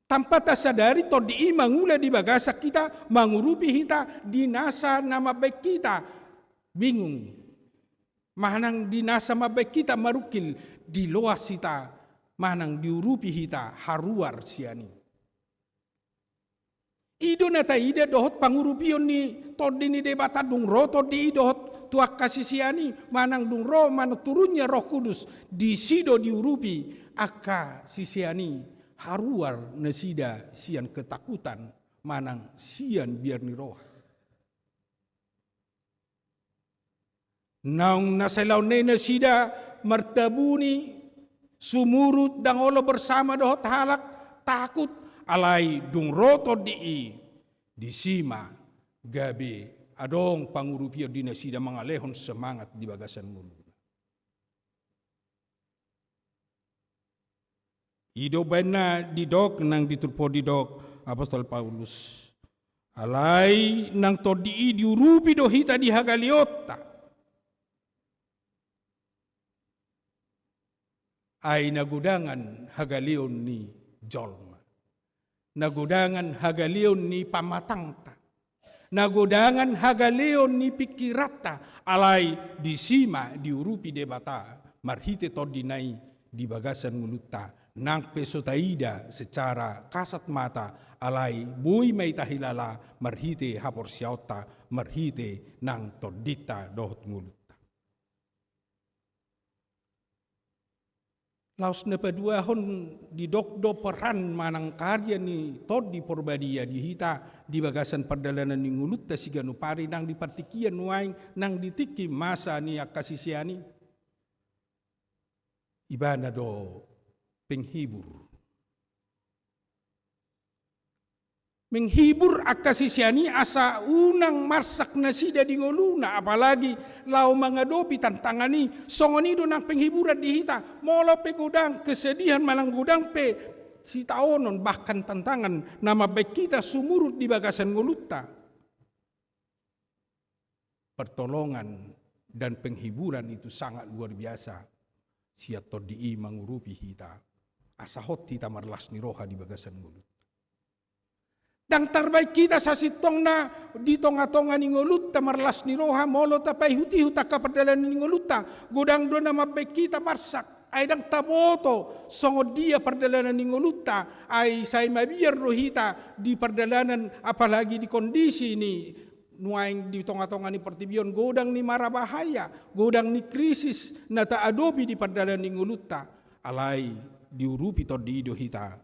Tanpa tasadari tondi i mangula di bagasan hita, mangurupi hita di nasa na mambaen hita bingung. Manang di nasa mambaen hita marungkil, diloas hita, manang diurupi hita haruar sian i. I do na taida dohot pangurupion ni tondi ni Debata dung ro tondi i dohot tu angka sisean i, manang dung ro manang turunnya Roh Kudus, disi do diurupi angka sisean i haruar nasida sian ketakutan, manang sian biar ni roha. Naung na sailaonna i nasida martabuni, sumurut, ndang olo bersama dohot halak, takut, alai dung ro tondi i, disi ma gabe adong pangurupion di nasida mangalehon semangat di bagasan ngoluna. I do umbaen na didok nang di turpuk didok Apostel Paulus. Alai nang tondi i diurupi do hita di hagaleonta. Ai na godangan hagaleon ni jolma. Na godangan hagaleon ni pamatangta. Na godangan hagaleon ni pingkiranta, alai disi ma diurupi Debata marhite tondina i di bagasan ngolunta, nang pe so taida secara kasat mata, alai boi ma i tahilala marhite haporseaonta, marhite nang tondinta dohot ngolunta. Laos na paduahon didok do peran manang karya ni Tondi Porbadia di hita di bagasan pardalanan ni ngolunta siganup ari nang di partingkian nuaeng nang di tingki masa ni angka sisean i. Ibana do penghibur. Menghibur angka sisean i asa unang marsak nasida di ngoluna, apalagi laho mangadopi tantangan i. Songon i do nang penghiburan di hita, molo pe godang kesedihan manang godang pe sitaonon bahkan tantangan na mambaen hita sumurut di bagasan ngolunta. Pertolongan dan penghiburan itu sangat luar biasa. Sian Tondi i mangurupi hita, asa hot hita marlas ni roha di bagasan ngolunta. Ndang tarbaen hita sasintongna di tongatonga ni ngolunta marlas ni roha, molo tapaihutihut angka pardalanan ni ngolunta, godang do na mambaen hita marsak. Ai ndang taboto songon dia pardalanan ni ngolunta, ai sai mabiar do hita di pardalanan, apalagi di kondisi ni nuaeng di tonga-tonga ni portibi on, godang ni marabahaya, godang ni krisis na taadopi di pardalanan ni ngolunta, alai diurupi Tondi i do hita.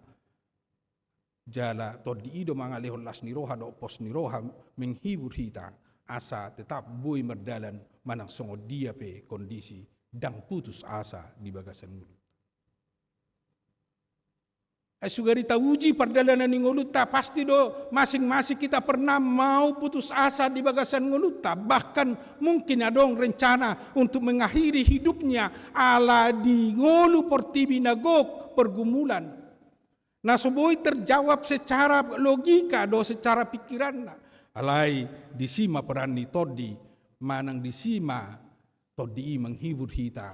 Jala Tondi i do mangalehon las ni roha dohot pos ni roha, menghibur hita asa tetap boi mardalan manang songon dia pe kondisi, ndang putus asa di bagasan ngolunta. Ai sugari tauji pardalanan ni ngolunta, pasti do masing-masing kita pernah mau putus asa di bagasan ngolunta. Bahkan mungkin adong rencana untuk mengakhiri hidupnya ala di ngolu portibi na gok pergumulan. Na so boi terjawab secara logika do, secara pikiranna. Alai disi ma peran ni Tondi, manang disi ma Tondi i menghibur hita.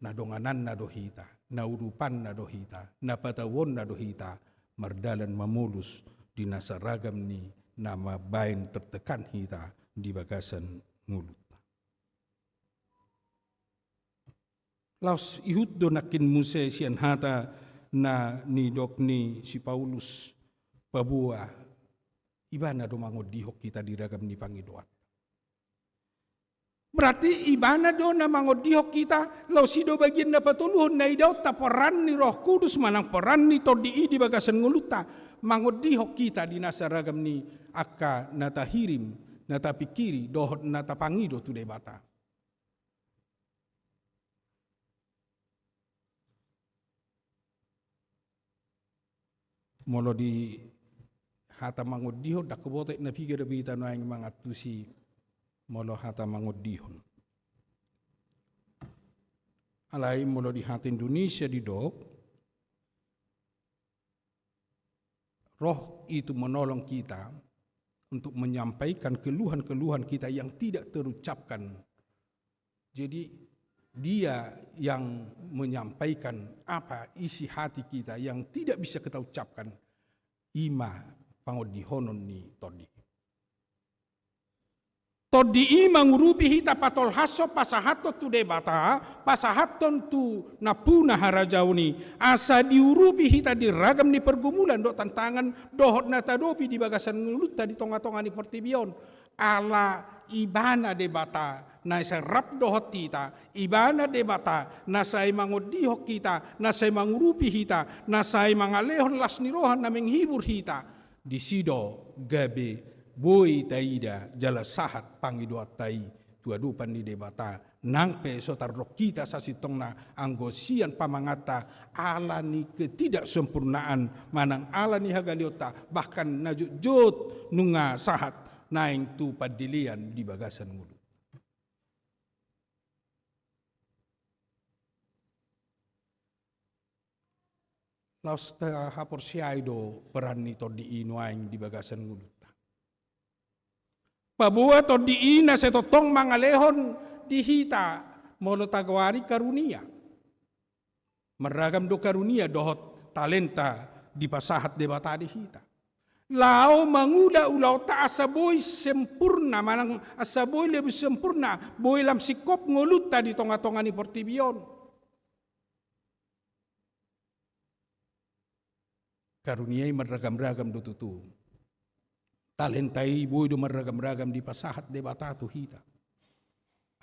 Na dongananna do hita, na urupanna do hita, na patauonna do hita, mardalan mamolus di na saragam ni na mambaen tertekan hita di bagasan ngolunta. Laos ihut do nangkin muse sian hata na nidok ni si Paulus, paboa ibana do mangondihon hita di ragam ni pangidoan. Berarti ibana do na mangondihon hita, laos i do bagian na patoluhon na idaonta, peran ni Roh Kudus manang peran ni Tondi i di bagasan ngolunta, mangondihon hita di na saragam ni angka na tahirim, na tapikiri, dohot na tapangido tu Debata. Molo di hata mangondihon, ndang huboto na piga do hita nuaeng mangantusi molo hata mangondihon. Alai molo di hata Indonesia didok, Roh itu menolong kita untuk menyampaikan keluhan-keluhan kita yang tidak terucapkan. Jadi, Dia yang menyampaikan apa isi hati kita yang tidak bisa kita ucapkan, i ma pangondihonon ni Tondi. Tondi i mangurupi hita patolhashon, pasahathon tu Debata, pasahathon tu nampuna harajaon i, asa diurupi hita di ragam ni pergumulan dohot tantangan dohot na taadopi di bagasan ngolunta di tonga-tonga ni portibi on. Ala Ibana Debata na sai rap dohot hita, Ibana Debata na sai mangondihon hita, na sai mangurupi hita, na sai mangalehon las ni roha na menghibur hita. Disi do gabe boi taida jala sahat pangidoanta i tu adopan ni Debata, nang pe so tardok hita sasintongna anggo sian pamanganta ala ni ketidaksempurnaan manang ala ni hagaleonta, bahkan na jotjot nunga sahat naeng tu pandelean di bagasan ngolu. Laos tahaporseai do peran ni Tondi i nuaeng di bagasan ngolunta. Paboa Tondi i na sai tongtong mangalehon di hita molo tagoari karunia. Marragam do karunia dohot talenta dipasahat Debata di hita. Laho mangula ulaonta asa boi sempurna, manang asa boi lebih sempurna, boi lam singkop ngolunta di tonga-tonga ni portibi on. Karunia i marragam-ragam do tutu. Talenta i boi do marragam-ragam dipasahat Debata tu hita.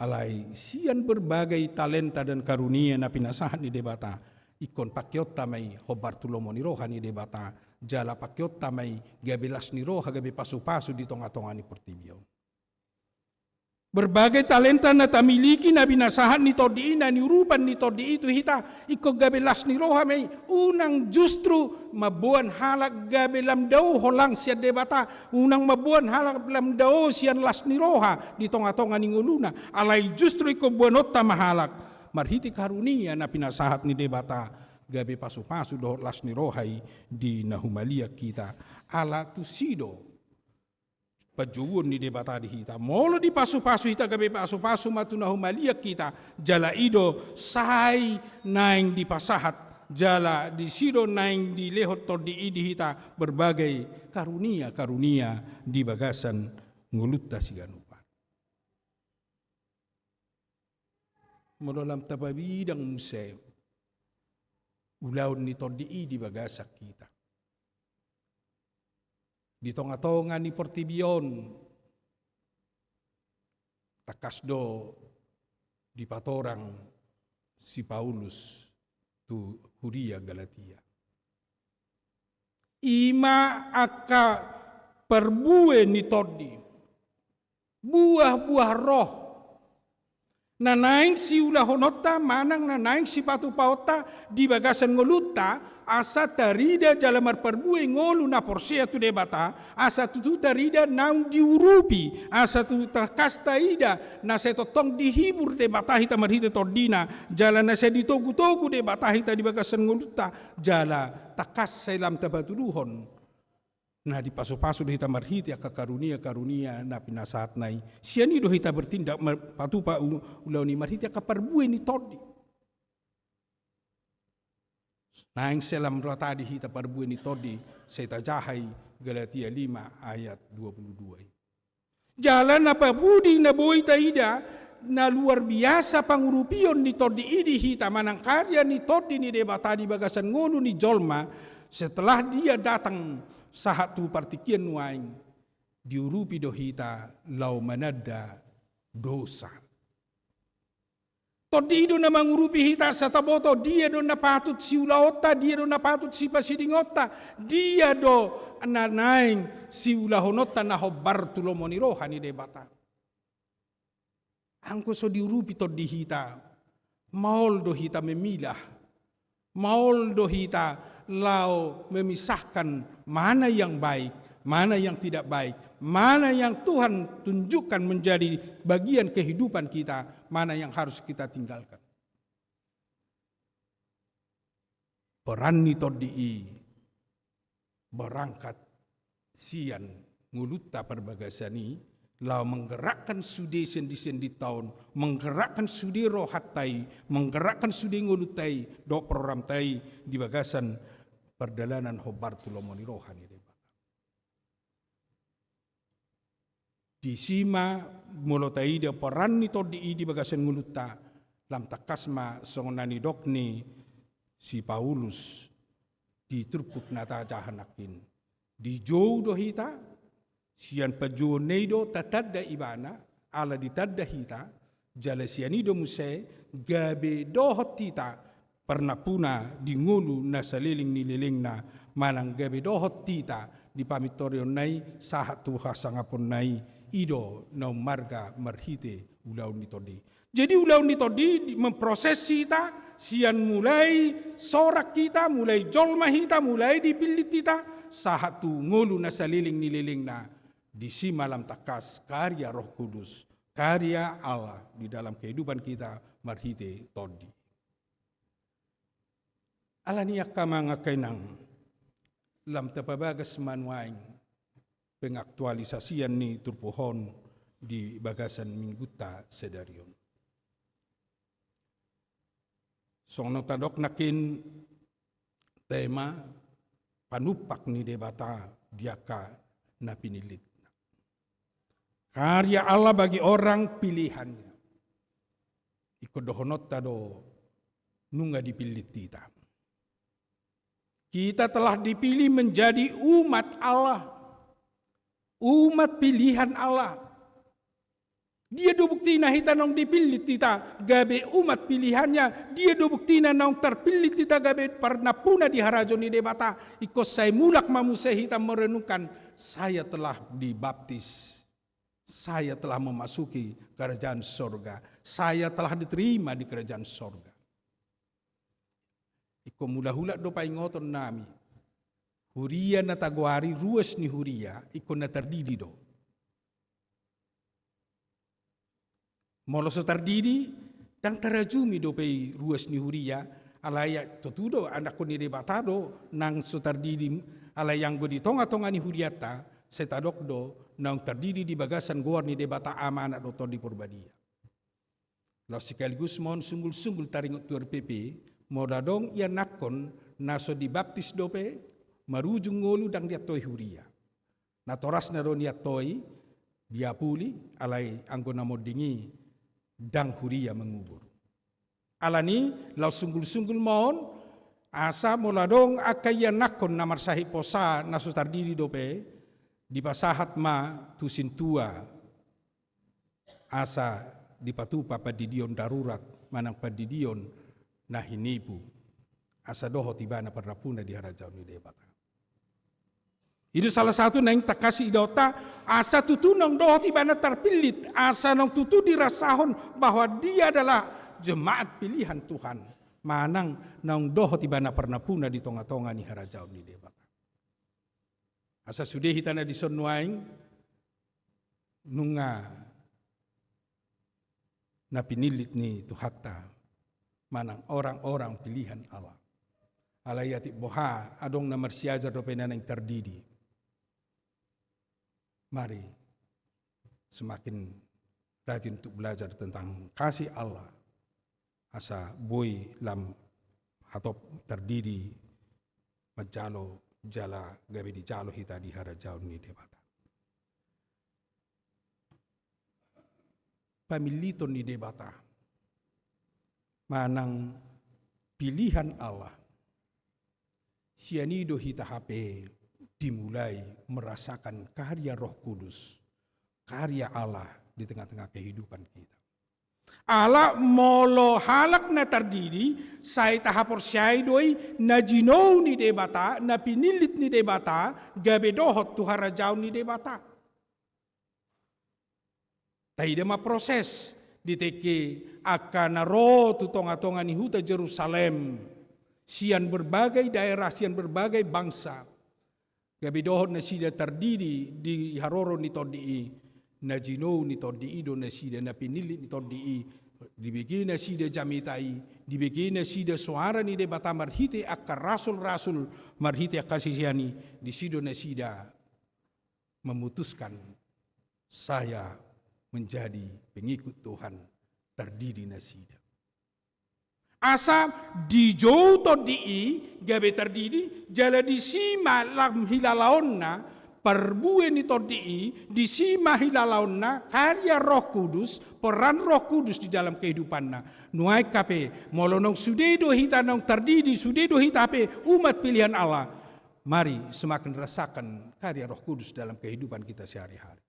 Alai sian berbagai talenta dan karunia na pinasahat ni Debata, ingkon pakeonta ma i hombar tu lomo ni roha ni Debata, jala pakeonta ma i gabe las ni roha, gabe pasu-pasu di tonga-tonga ni portibi on. Berbagai talenta na tamiliki na binasahat ni Tondi i, na niurupan ni Tondi i tu hita, ingkon gabe las ni roha ma i, unang justru mamboan halak gabe lam dao holang sian Debata, unang mamboan halak lam dao sian las ni roha di tonga-tonga ni ngoluna, alai justru ingkon boanonta ma halak marhite karunia na pinasahat ni Debata, gabe pasu-pasu dohot las ni roha i di na humaliang hita, ala tusi do panjouon ni Debata di hita. Molo dipasu-pasu hita gabe pasu-pasu ma tu na humaliang hita, jala i do sai naeng dipasahat, jala disi do naeng dilehon Tondi i di hita berbagai karunia-karunia di bagasan ngolunta siganupan. Molo lam tapabidang muse ulaon ni Tondi i di bagasan hita. di tonga-tonga ni portibi on, tangkas do dipatorang si Paulus tu huria Galatia. I ma angka parbue ni tondi, buah-buah roh, na naeng siulahononta manang na naeng sipatupaonta di bagasan ngolunta, asa tarida jala marparbue ngolu na porsea tu Debata, asa tutu tarida naung diurupi, asa tutu tangkas taida na sai tongtong dihibur Debata hita marhite tondina, jala na sai ditogu-togu Debata hita di bagasan ngolunta, jala tangkas sai lam tapatuduhon na dipasupasu do hita marhite angka karunia-karunia na pinasahatna i. Sian i do hita bertindak mar-, patupa u-, ulaon i marhite angka parbue ni tondi. Naeng sai lam rata di hita parbue ni tondi, sai tajaha i Galatia lima ayat dua puluh dua i. Jala na papudi na boi taida, na luar biasa pangurupion ni tondi i di hita manang karya ni tondi ni Debata di bagasan ngolu ni jolma, setelah Dia datang sahat tu partingkian nuaeng, diurupi do hita laho mananda dosa. Tondi i do na mangurupi hita asa taboto dia do na patut siulaonta, dia do na patut sipasidingonta, dia do na naeng siulahononta na hombar tu lomo ni roha ni Debata. Anggo so diurupi tondi hita, maol do hita memilah, maol do hita laho memisahkan mana yang baik, mana yang tidak baik, mana yang Tuhan tunjukkan menjadi bagian kehidupan kita, mana yang harus kita tinggalkan. Peran ni tondi i berangkat sian ngolunta parbagasan i, laho menggerakkan sude sendi-sendinta on, menggerakkan sude rohanta i, menggerakkan sude ngolunta i, dohot programta i di bagasan pardalanan hombar tu lomo ni roha ni Debata. Disi ma molo taida peran ni tondi i di bagasan ngolunta, lam tangkas ma songon na nidok ni si Paulus di turpuk na tajaha nangkin. Dijou do hita, sian panjouonna i do tatanda ibana, ala ditanda hita, jala sian i do muse gabe dohot hita parnampuna di ngolu na saleleng ni lelengna, manang gabe dohot hita di pamintorionna i sahat tu hasangaponna i, i do na ummarga marhite ulaon ni tondi. Jadi ulaon ni tondi memproses hita, sian mulai sorak hita, mulai jolma hita, mulai dipillit hita, sahat tu ngolu na saleleng ni lelengna, disi ma lam tangkas karya Roh Kudus, karya Allah di dalam kehidupan kita marhite tondi. Alani angka amang angka inang, lam tapabagas ma nuaeng pengaktualisasian ni turpuk on di bagasan minggunta sadari on. Songon na tadok nangkin tema panumpak ni Debata di angka na pinillitna. Karya Allah bagi orang pilihannya. Ingkon dohononta do nunga dipillit hita. Kita telah dipilih menjadi umat Allah. Umat pilihan Allah. Dia do buktina hita naung dipillit hita gabe umat pilihannya, dia do buktina naung tarpillit hita gabe parnampuna di harajaon ni Debata. Ingkon sai mulak ma muse hita merenungkan, saya telah dibaptis, saya telah memasuki kerajaan sorga, saya telah diterima di kerajaan sorga. Ingkon mulak-ulak do paingoton nami. Huria na tagoari ruas ni huria, ingkon na tardidi do. Molo so tardidi, ndang tarajumi dope i ruas ni huria, alai tontu do anakkon ni Debata do nang so tardidi, alai anggo di tonga-tonga ni hurianta, sai tadok do naung tardidi di bagasan goar ni Debata Ama, Anak dohot Tondi Porbadia. Laos sekaligus ma on sunggul-sunggul taringot tu R P P, molo adong ianakkon na so dibaptis dope, marujung ngolu ndang diantoi huria. Natorasna do niantoi, diapuli, alai anggo na monding i ndang huria mangubur. Alani, laos sunggul-sunggul ma on, asa molo adong angka ianakkon na marsahit posa na so tardidi dope, Dipasahat ma tu sintua asa dipatupa pandidion darurat manang pandidion na hinipu, asa dohot ibana parnampuna di harajaon ni Debata. I do salah satu naeng tangkas idaonta, asa tutu naung dohot ibana tarpillit, asa naung tutu dirasahon bahwa dia adalah jemaat pilihan Tuhan, manang naung dohot ibana parnampuna di tonga-tonga ni harajaon ni Debata. Asa sude hita na dison nuaeng nunga na pinillit ni Tuhanta, manang orang-orang pilihan Allah. Alai atik boha adong na marsiajar dope na naeng tardidi. Mari semakin rajin untuk belajar tentang kasih Allah, asa boi lam hatop tardidi manjalo jala gabe dijalo hita di harajaon ni Debata. Pamilliton ni Debata manang pilihan Allah. Sian i do hita hape dimulai merasakan karya Roh Kudus, karya Allah di tengah-tengah kehidupan kita. Ala molo halak na tardidi, sai tahaporseai do i na jinou ni Debata, na pinillit ni Debata, gabe dohot tu harajaon ni Debata. Taida ma proses di tingki angka na ro tu tonga-tonga ni huta Jerusalem, sian berbagai daerah, sian berbagai bangsa. Gabe dohot nasida tardidi di haroro ni tondi i, na jinou ni tondi i do nasida, na pinillit ni tondi i, dibege nasida jamita i, dibege nasida soara ni Debata marhite angka rasul-rasul, marhite angka sisean i, disi do nasida memutuskan saya menjadi pengikut Tuhan, tardidi nasida. Asa dijou tondi i gabe tardidi, jala disi ma lam hilalaonna, parbue ni tondi i, disi ma hilalaonna karya Roh Kudus, peran Roh Kudus di dalam kehidupanna. Nuaeng hape, molo naung sude do hita naung tardidi, sude do hita hape umat pilihan Allah. Mari semakin rasakan karya Roh Kudus dalam kehidupan kita sehari-hari.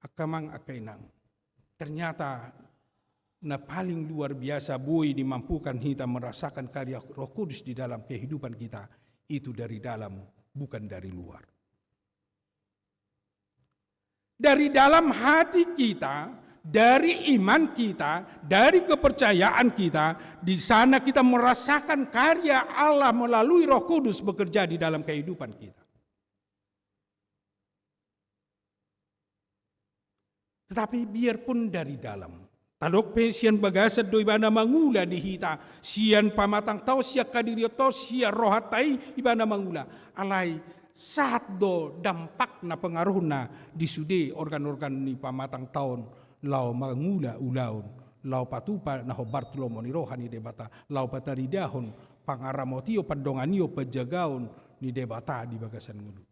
Angka amang, angka inang, ternyata na paling luar biasa boi dimampukan hita merasakan karya Roh Kudus di dalam kehidupan kita itu dari dalam, bukan dari luar. Dari dalam hati kita, dari iman kita, dari kepercayaan kita, di sana kita merasakan karya Allah melalui Roh Kudus bekerja di dalam kehidupan kita. Tetapi biarpun dari dalam, tadok pe sian bagasan do ibana mangula di hita, sian pamatangta on, sian hadirionta on, sian rohanta i ibana mangula. Alai sahat do dampakna, pengaruhna di sude organ-organ ni pamatangta on, laho mangula ulaon, laho patupa na hombar tu lomo ni roha ni Debata, laho pataridahon pangaramotion, pandonganion, panjagaon ni Debata di bagasan ngolunta.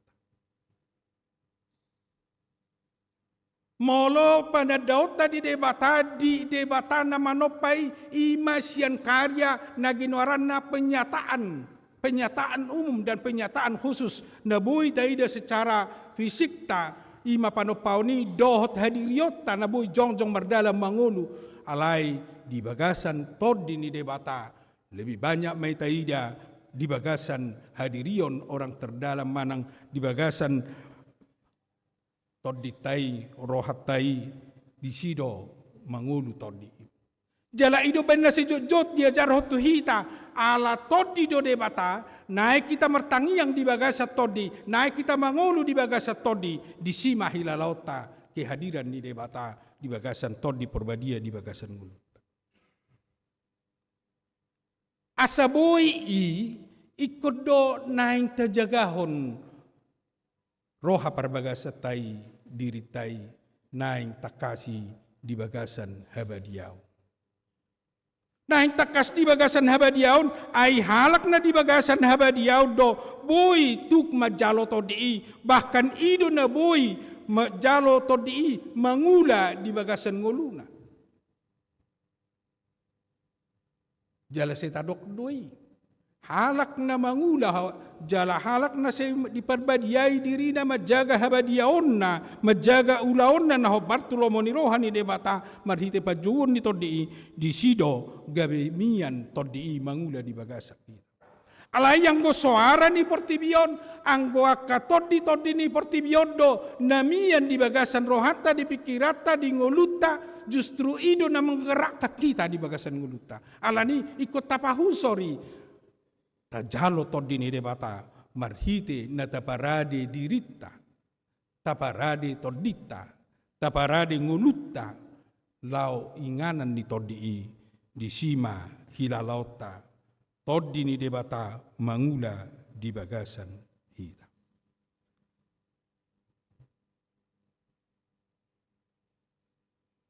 Molo panandaonta di Debata, di Debata na manompa i, i ma sian karya na ginoaranna penyataan, penyataan umum dan penyataan khusus, na boi taida secara fisikta, i ma panompaon i dohot hadirionta na boi jongjong mardalan mangolu, alai di bagasan Tondi ni Debata, lebih banyak ma i taida di bagasan hadirion orang terdalam manang di bagasan tondinta i, rohanta i, disi do mangolu tondi i. Jala i do umbahen na sijotjot diajarhon tu hita, ala Tondi do Debata, naeng hita martangiang di bagasan Tondi, naeng hita mangolu di bagasan Tondi, disi ma hilalaonta kehadiran ni Debata di bagasan Tondi Porbadia di bagasan ngolunta. Asa boi i, ingkon do naeng tajagahon roha parbagasanta i, dirinta i, naeng tangkas i di bagasan habadiaon. Naeng tangkas di bagasan habadiaon, ai halak na di bagasan habadiaon do boi tuk manjalo Tondi i, bahkan i do na boi manjalo Tondi i mangula di bagasan ngoluna. Jala sai tadok do i, Halak na mangula, jala halak na sai diparbadiai dirina manjaga habadiaonna, manjaga ulaonna na hombar tu lomo ni roha ni Debata, marhite panjouon ni Tondi i, disi do gabe mian Tondi i mangula di bagasan hita. Alai anggo soara ni portibi on, anggo angka tondi-tondi ni portibi on do na mian di bagasan rohanta, di pikiranta, di ngolunta, justru i do na manggerakkan hita di bagasan ngolunta. Alani ingkon tapahusor i, tajalo Tondi ni Debata marhite na taparade dirinta, taparade tondinta, taparade ngolunta, laho inganan ni Tondi i, disi ma hilalaonta, Tondi ni Debata mangula di bagasan hita.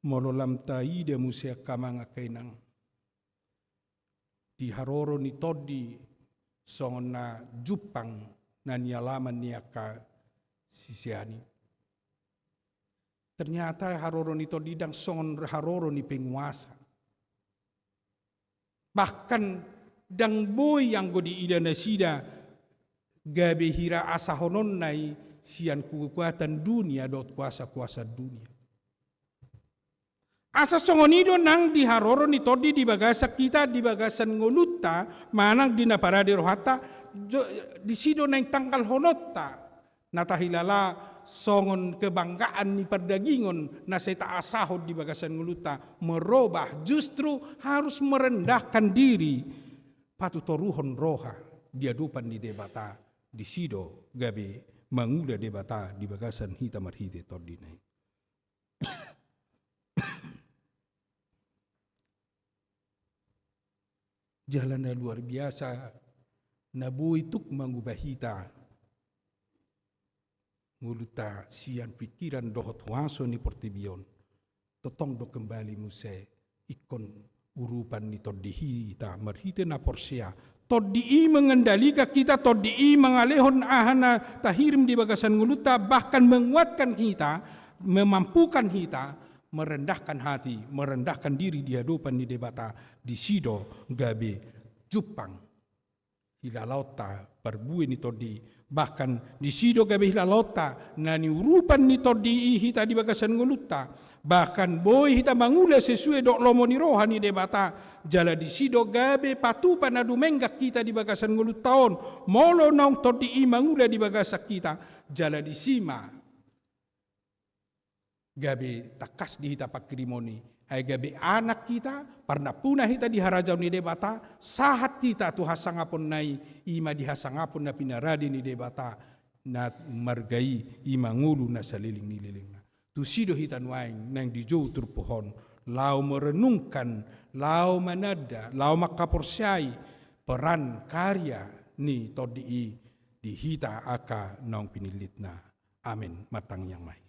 Molo lam taida muse angka amang angka inang, di haroro ni Tondi songon na jumpang na nialaman ni angka sisean i. Ternyata haroro ni Tondi ndang songon haroro ni penguasa. Bahkan ndang boi anggo diida nasida gabe hira asahononna i sian kekuatan dunia dohot kuasa-kuasa dunia. Asa songon i do nang di haroro ni Tondi di bagasan hita, di bagasan ngolunta, manang di na parade rohanta, jo-, disi do naeng tanggalhononta. Na tahilala songon kebanggaan ni pardagingon na sai taasahon di bagasan ngolunta, merubah, justru harus merendahkan diri, patutoruhon roha di adopan ni Debata, disi do gabe mangula Debata di bagasan hita marhite Tondina i. Jala na luar biasa, na boi tuk mangubah hita ngolunta sian pikiran dohot huaso ni portibi on, tongtong do kembali muse ingkon urupan ni Tondi hita marhite na porsea. Tondi i mengendalikan hita, Tondi i mangalehon aha na tahirim di bagasan ngolunta, bahkan menguatkan hita, memampukan hita, merendahkan hati, merendahkan diri di adopan ni Debata, disi do gabe jumpang hilalaonta parbue ni Tondi i. Bahkan disi do gabe hilalaonta na niurupan ni Tondi i hita di bagasan ngolunta. Bahkan boi hita mangula sesuai dohot lomo ni roha ni Debata. Jala disi do gabe patupa na dumenggan hita di bagasan ngolunta on. Molo naung Tondi i mangula di bagasan hita, jala disi ma gabe tangkas di hita panghirimon i, ai gabe anak hita, parnampuna hita di harajaon ni Debata, sahat hita tu hasangaponna i, i ma di hasangapon na pinarade ni Debata, na marga i, i ma ngolu na saleleng ni lelengna. Tusi do hita nuaeng naeng dijou turpuk on, laho merenungkan, laho mananda, laho mangkaporseai peran karya ni Tondi i di hita angka naung pinillitna. Amen. Martangiang ma hita.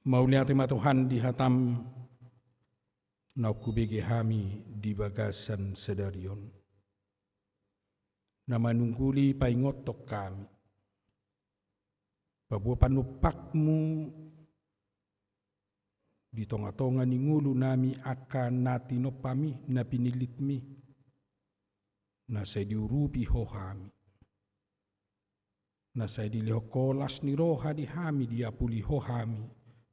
Mauliate ma Tuhan di hatam naung hubege hami di bagasan sadari on, na manungguli paingothon hami, paboa panumpakmu di tongatonga ni ngolunami angka na tinompami, na pinillitmi, na sai diurupi ho hami, na sai dilehon ho las ni roha di hami, diapuli ho hami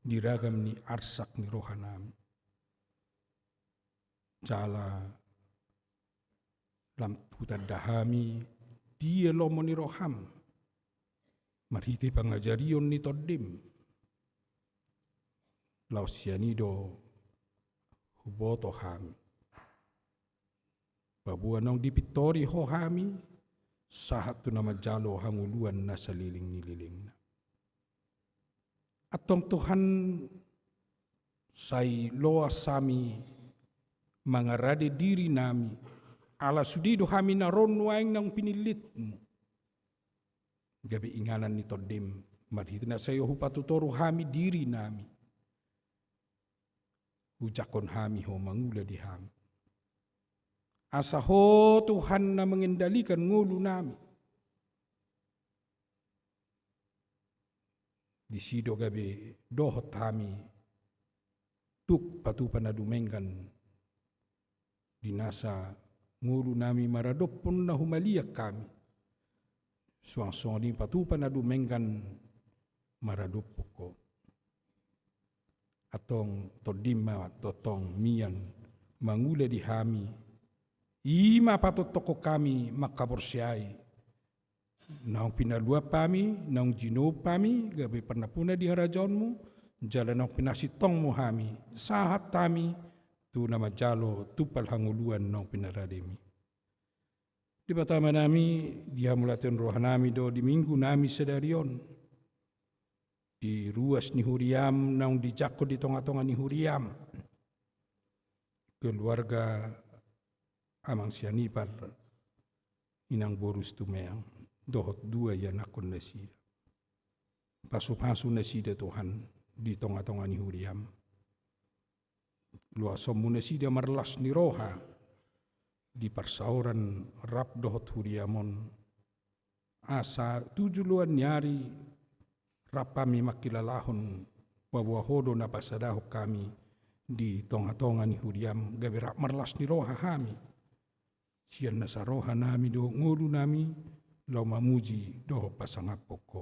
di ragam ni arsak ni rohanami. Jala lam hutanda hami dia lomo ni roham marhite pangajarion ni Tondim. Laos sian i do huboto hami, paboa naung dipintori ho hami sahat tu na manjalo hangoluan na saleleng ni lelengna. Antong Tuhan, sai loas hami mangarade dirinami, ala sude do hami na ro nuaeng naung pinillitmu gabe inganan ni Tondim, marhite na sai hupatutoru hami dirinami, ujangkon hami ho mangula di hami. Asa ho Tuhan na mengendalikan ngolunami. Disi do gabe dohot hami tuk patupa na dumenggan di nasa ngolunami maradophon na humaliang hami. Suang songon i patupa na dumenggan maradophon Ho. Antong tondim ma tongtong mian mangula di hami, i ma patongtongkon hami manghaporseai naung pinaluap hami, naung jinoup hami gabe parnampuna di harajaonmu, jala naung pinasintongmu hami, sahat hami tu na manjalo tumpal hangoluan naung pinarademi. Debata Amanami, dihamauliatehon rohanami do di Minggunami sadari on, di ruas ni huriam naung dijangkon di tongatonga ni huriam, keluarga Amang Sianipar, Inang boru Situmeang, dohot dua ianakhon nasida. Pasupasu nasida Tuhan di tongatonga ni huriam. Loasonmu nasida marlas ni roha di parsaoran rap dohot huriam on, asa tu joloan ni ari rap hami mangkilalahon paboa Ho do na pasadahon hami di tongatonga ni huriam, gabe rap marlas ni roha hami sian nasa rohanami dohot ngolunami laho mamuji dohot pasangaphon Ho.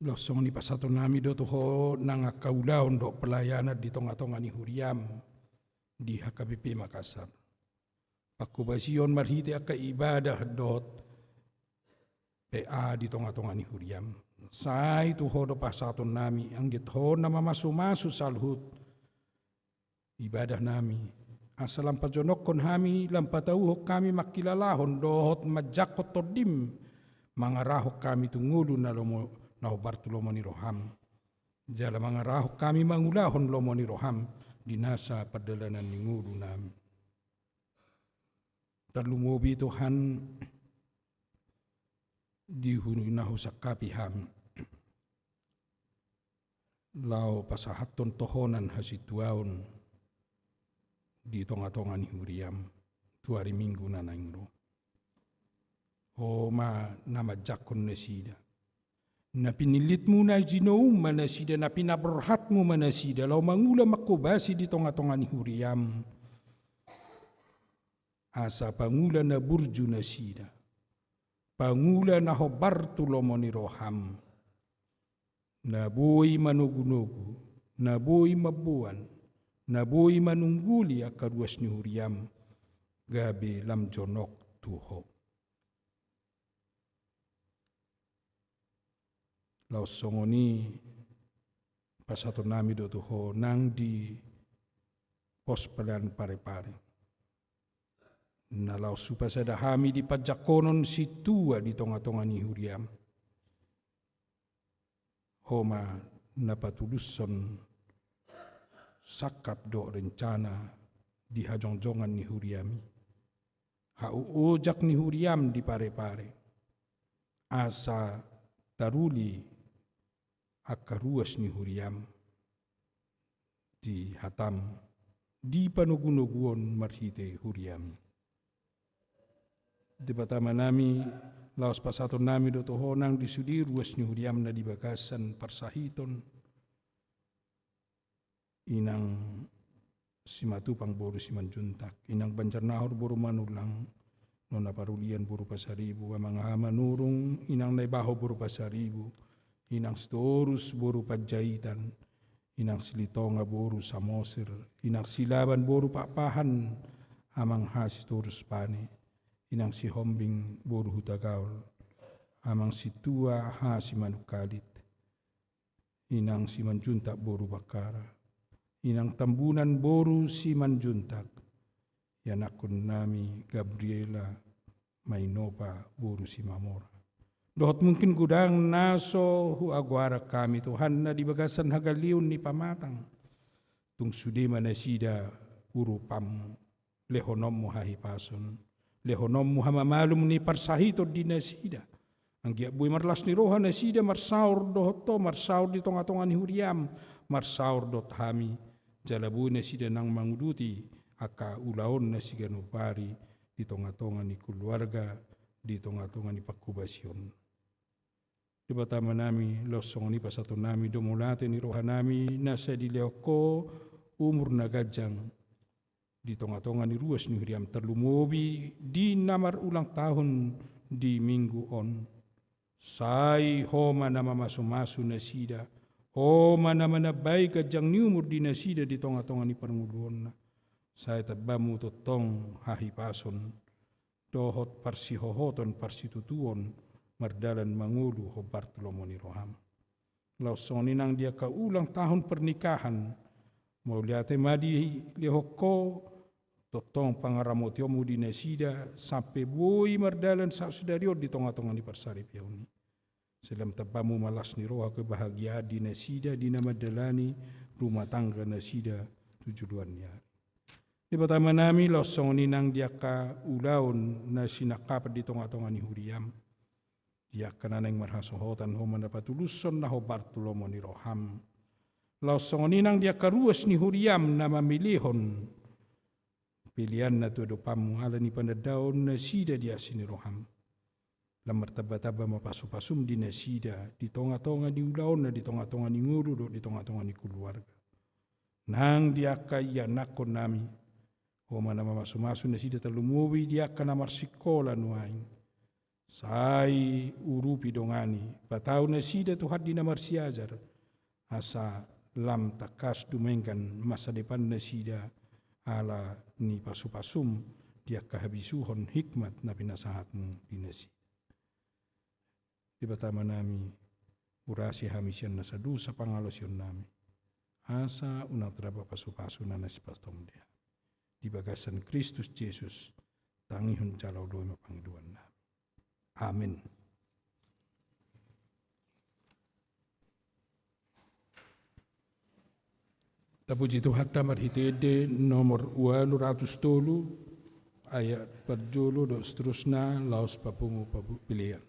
Laos songon i pasahatonnami do tu Ho nang angka ulaon dohot pelayanan di tongatonga ni huriam di H K B P Makassar. Panghobasion marhite angka ibadah dohot P A di tongatonga ni huriam. Sai tu Ho do pasahatonnami, anggiat Ho na mamasumasu saluhut ibadahnami, asa lam pajonokhon hami, lam patauhon hami mangkilalahon dohot manjangkon tondim, mangarahon hami tu ngolu na lomo, na hombar tu lomo ni roham. Jala mangarahon hami mangulahon lomo ni roham di nasa pardalanan ni ngolunami. Tarlumobi Tuhan, di hu-, na husangkapi hami laho pasahathon tohonan hasintuaon di tongatonga ni huriam tu ari Minggu na naeng ro. Ho ma na manjangkon nasida. Na pinillitmu, na jinoum ma nasida, na pinaborhatmu ma nasida laho mangula mangkobasi di tongatonga ni huriam. Asa pangula na burju nasida, pangula na hombar tu lomo ni roham, na boi manogunogu, na boi mamboan, na boi manungguli angka ruas ni huriam, gabe lam jonok tu Ho. Laos songon i pasahatonnami do tu Ho nang di pos pelayanan Parepare, na laos hupasada hami di panjangkonon sintua di tongatonga ni huriam. Ho ma na patulushon sangkap dohot rencana di hajongjongan ni huriam i, hau ojak ni huriam di Parepare, asa taruli angka ruas ni huriam di hatam, di panogunoguon marhite huriam i. Debata Amanami, laos pasahatonnami do tu Ho nang di sude ruas ni huriam na di bagasan parsahiton, Inang Simatupang boru Simanjuntak, Inang Banjarnahor boru Manulang, Nona Parulian boru Pasaribu, Amang Aha Manurung, Inang Naibaho boru Pasaribu, Inang Sitorus boru Panjaitan, Inang Silitonga boru Samosir, Inang Silaban boru Pakpahan, Amang H. Sitorus Pane, Inang Sihombing boru Hutagaol, Amang Sintua H. Simanungkalit, Inang Simanjuntak boru Bakkara, Inang Tambunan boru Simanjuntak, ianakhonnami Gabriela Mainopa boru Simamora. Dohot mungkin godang na so huagoarhon hami Tuhan na di bagasan hagaleon ni pamatang. Tung sude ma nasida urupam, lehononmu hahipason, lehononmu hamamalum ni parsahiton di nasida. Anggiat boi marlas ni roha nasida marsaor dohot Ho, marsaor di tongatonga ni huriam, marsaor dohot hami, jala boi nasida nang manguduti angka ulaonna siganup ari di tongatonga ni keluarga, di tongatonga ni panghobasion. Debata Amanami, laos songon i pasahatonnami do mauliate ni rohanami na sai dilehon Ho umur na ganjang di tongatonga ni ruas ni huriam, tarlumobi di na marulang tahun di Minggu on. Sai Ho ma na mamasumasu nasida, Ho ma na manambai ganjang ni umur di nasida di tongatonga ni parngoluonna. Sai tamba hamu tongtong hahipason dohot parsihohoton, parsitutuon mardalan mangolu hombar tu lomo ni roham. Laos songon i nang di angka ulang tahun pernikahan, mauliate ma dilehon Ho tongtong pangaramotionmu di nasida sampe boi mardalan sahat sadari on di tongatonga ni parsaripeon i. Sai lam tamba hamu ma las ni roha kebahagiaan di nasida di na mandalani rumah tangga nasida tu joloan ni ari. Debata Amanami, laos songon i nang di angka ulaon na sinangkapan di tongatonga ni huriam, di angka na naeng marhasohotan, Ho ma na patulushon na hombar tu lomo ni roham. Laos songon i nang di angka ruas ni huriam na mamelehon peleanna tu adopanmu ala ni panandaon nasida di asi ni roham. Lam martambatamba ma pasupasum di nasida di tongatonga ni ulaonna, di tongatonga ni ngolu dohot di tongatonga ni keluarga. Nang di angka ianakkonnami, Ho ma na mamasumasu nasida, tarlumobi di angka na marsikola nuaeng. Sai urupi, dongani, patau nasida Tuhan di na marsiajar, asa lam tangkas dumenggan masa depan nasida ala ni pasupasum di angka habisuhon hikmat na pinasahatmu di nasida. Debata Amanami, urasi hami sian nasa dosa pangalaosionnami, asa unang tardapot pasupasu na naeng sipatupaon di hami. Di bagasan Kristus Jesus, tangihon jala oloi ma pangidoannami. Amen. Tapuji Tuhanta marhite ende nomor ualu ratus tolu, ayat parjolo dohot seterusna, laos papungu pabu-, pelean.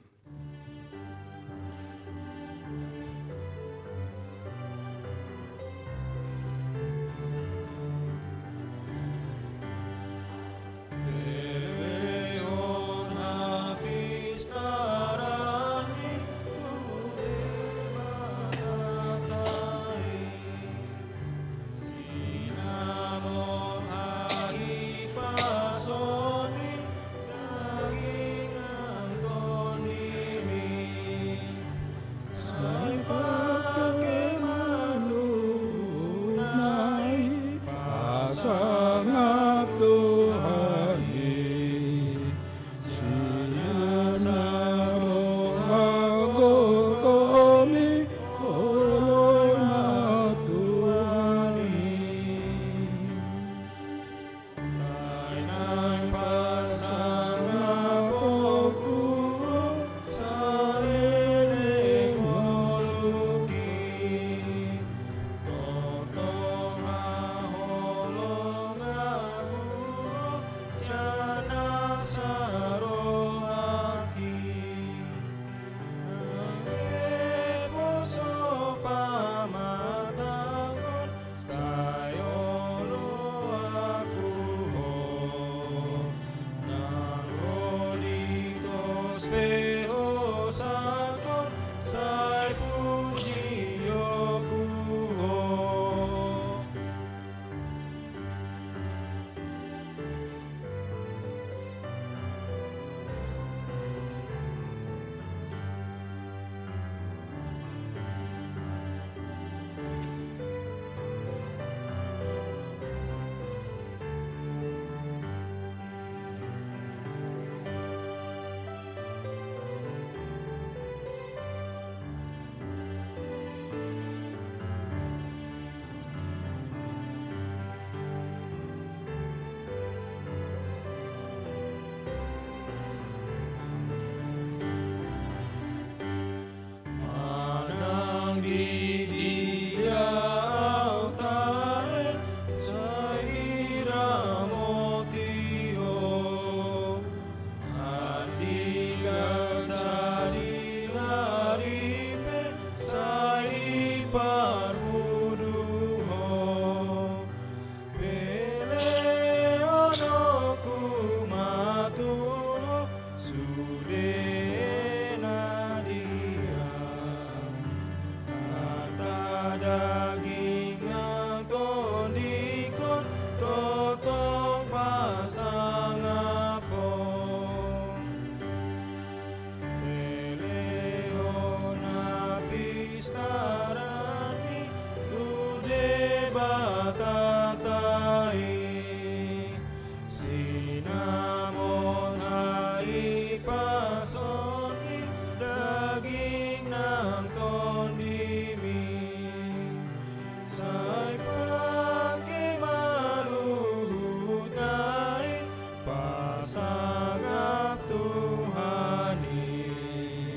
Sangap Tuhan i,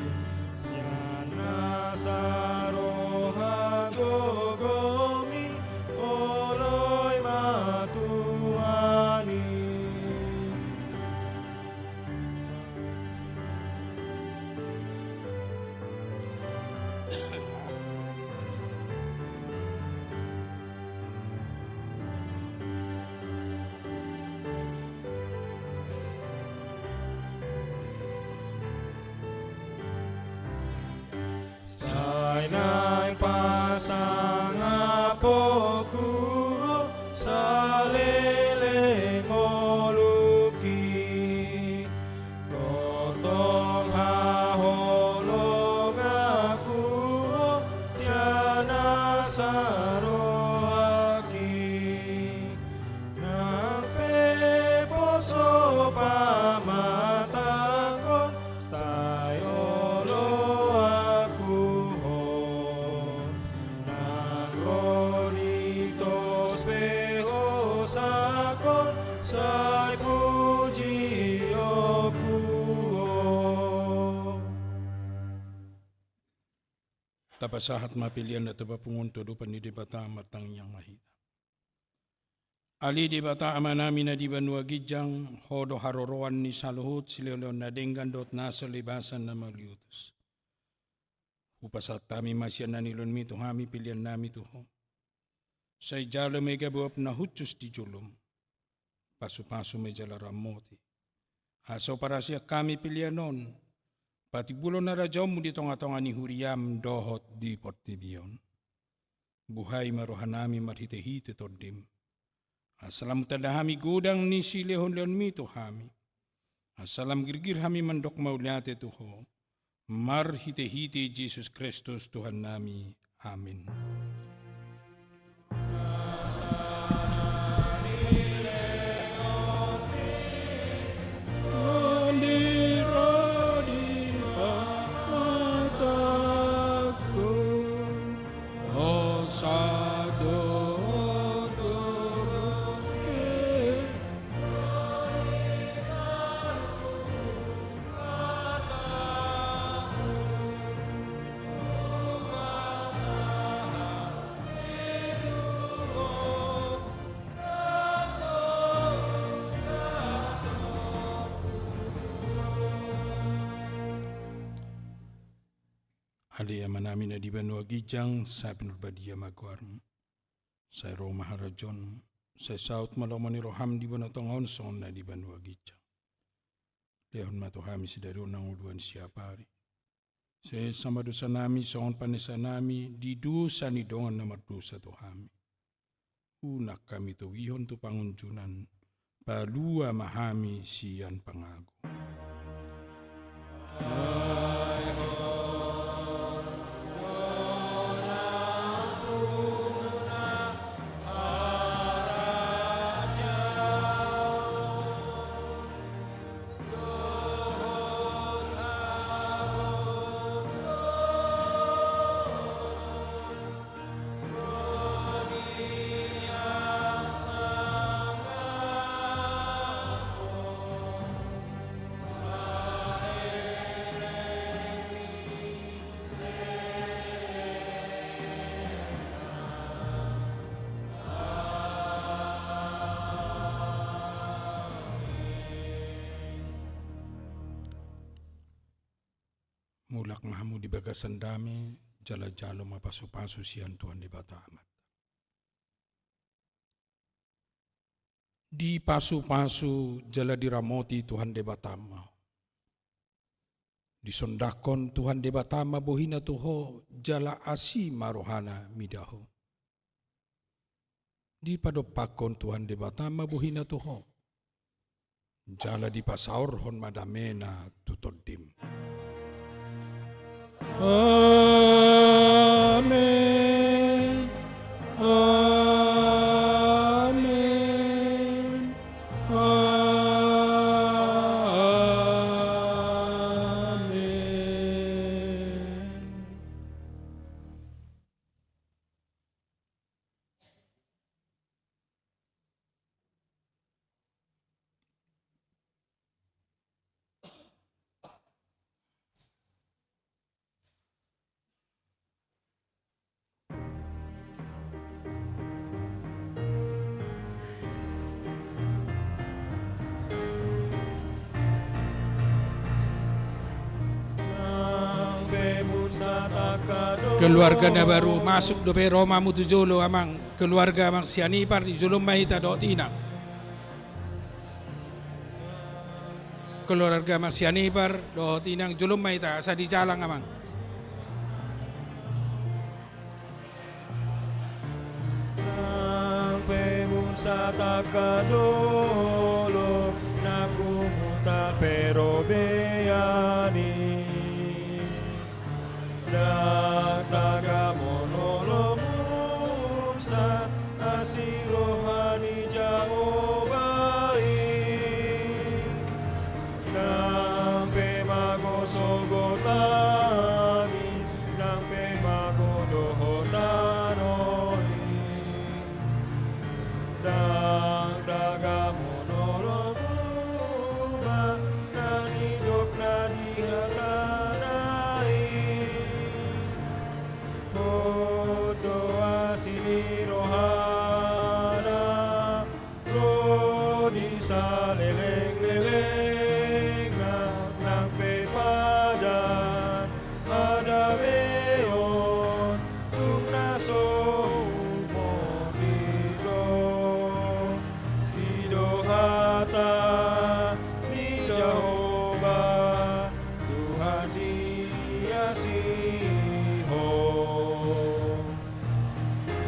sian nasa roha gogomi, oloi ma Tuhan i. Sai naeng pasangaponku ho saleleng ngolungki, tongtong haholonganku ho sian nasa rohangki. Nang pe poso pamatangkon, sai oloanku ho. Nang ro di tos pe hosangkon, sai pujionku ho. Tapasahat ma pelean na tapapungu tu adopan ni Debata, martangiang ma hita. Ale Debata Amanami na di banua ginjang, Ho do haroroan ni saluhut silehonlehon na denggan dohot nasa ulos na mauliutus. Hupasahat hami ma sian na nilehonmi tu hami peleannami tu Ho. Sai jalo ma i gabe uap na hushus di jolom. Pasupasu ma i jala ramoti, asa huparasian hami pelean on patimbulhon harajaonmu di tongatonga ni huriam dohot di portibi on. Buhai ma rohanami marhitehite Tondim, asa lam hutanda hami godang ni silehonlehonmi tu hami, asa lam girgir hami mandok mauliate tu Ho, marhitehite Jesus Kristus Tuhannami. Amen. Ale Amanami na di banua ginjang, sai pinarbadia ma goarmu. Sai ro ma harajaonmu. Sai saut ma lomo ni roham di banua tonga on songon na di banua ginjang. Lehon ma tu hami sadari on hangoluan siapari. Sesa ma dosanami songon panesanami di dosa ni dongan na mardosa tu hami. Unang hami togihon tu pangunjunan, palua ma hami sian pangago. Mulak ma hamu di bagasan dame, jala jalo ma pasupasu sian Tuhan Debata Amanta. Dipasupasu jala diramoti Tuhan Debata ma ho. Disondangkon Tuhan Debata ma bohina tu ho, jala asi ma rohana mida ho. Dipadompakkon Tuhan Debata ma bohina tu ho, jala dipasaorhon ma damena tu tondim. Amen. Amen. Amen. Keluarga na baru masuk dope, ro ma hamu tu jolo, amang. Keluarga Amang Sianipar, di jolo ma hita dohot inang. Keluarga Amang Sianipar dohot inang, jolo ma hita, asa dijalang, amang. Nang pe muna sahat angka dolok, nang humuta pe ro beani. Ndang tagamon olo muna sahat asi roha ni Jahowa i. Nang pe mago sogot langit, nang pe mago dohot tano i. Ndang tagamon olo muna na nidok na di hatana i. Hot do asi ni rohana, ro di saleleng-lelengna, nang pe padan hadameon, tung na so humonding. I do hata ni Jahowa, Tuhan siasihon.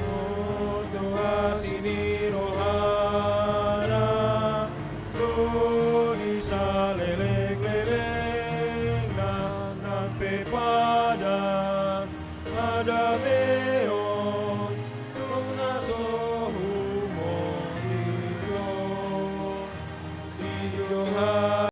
Hot do asi ni rohana, ro di saleleng-lelengna, nang pe padan hadameon.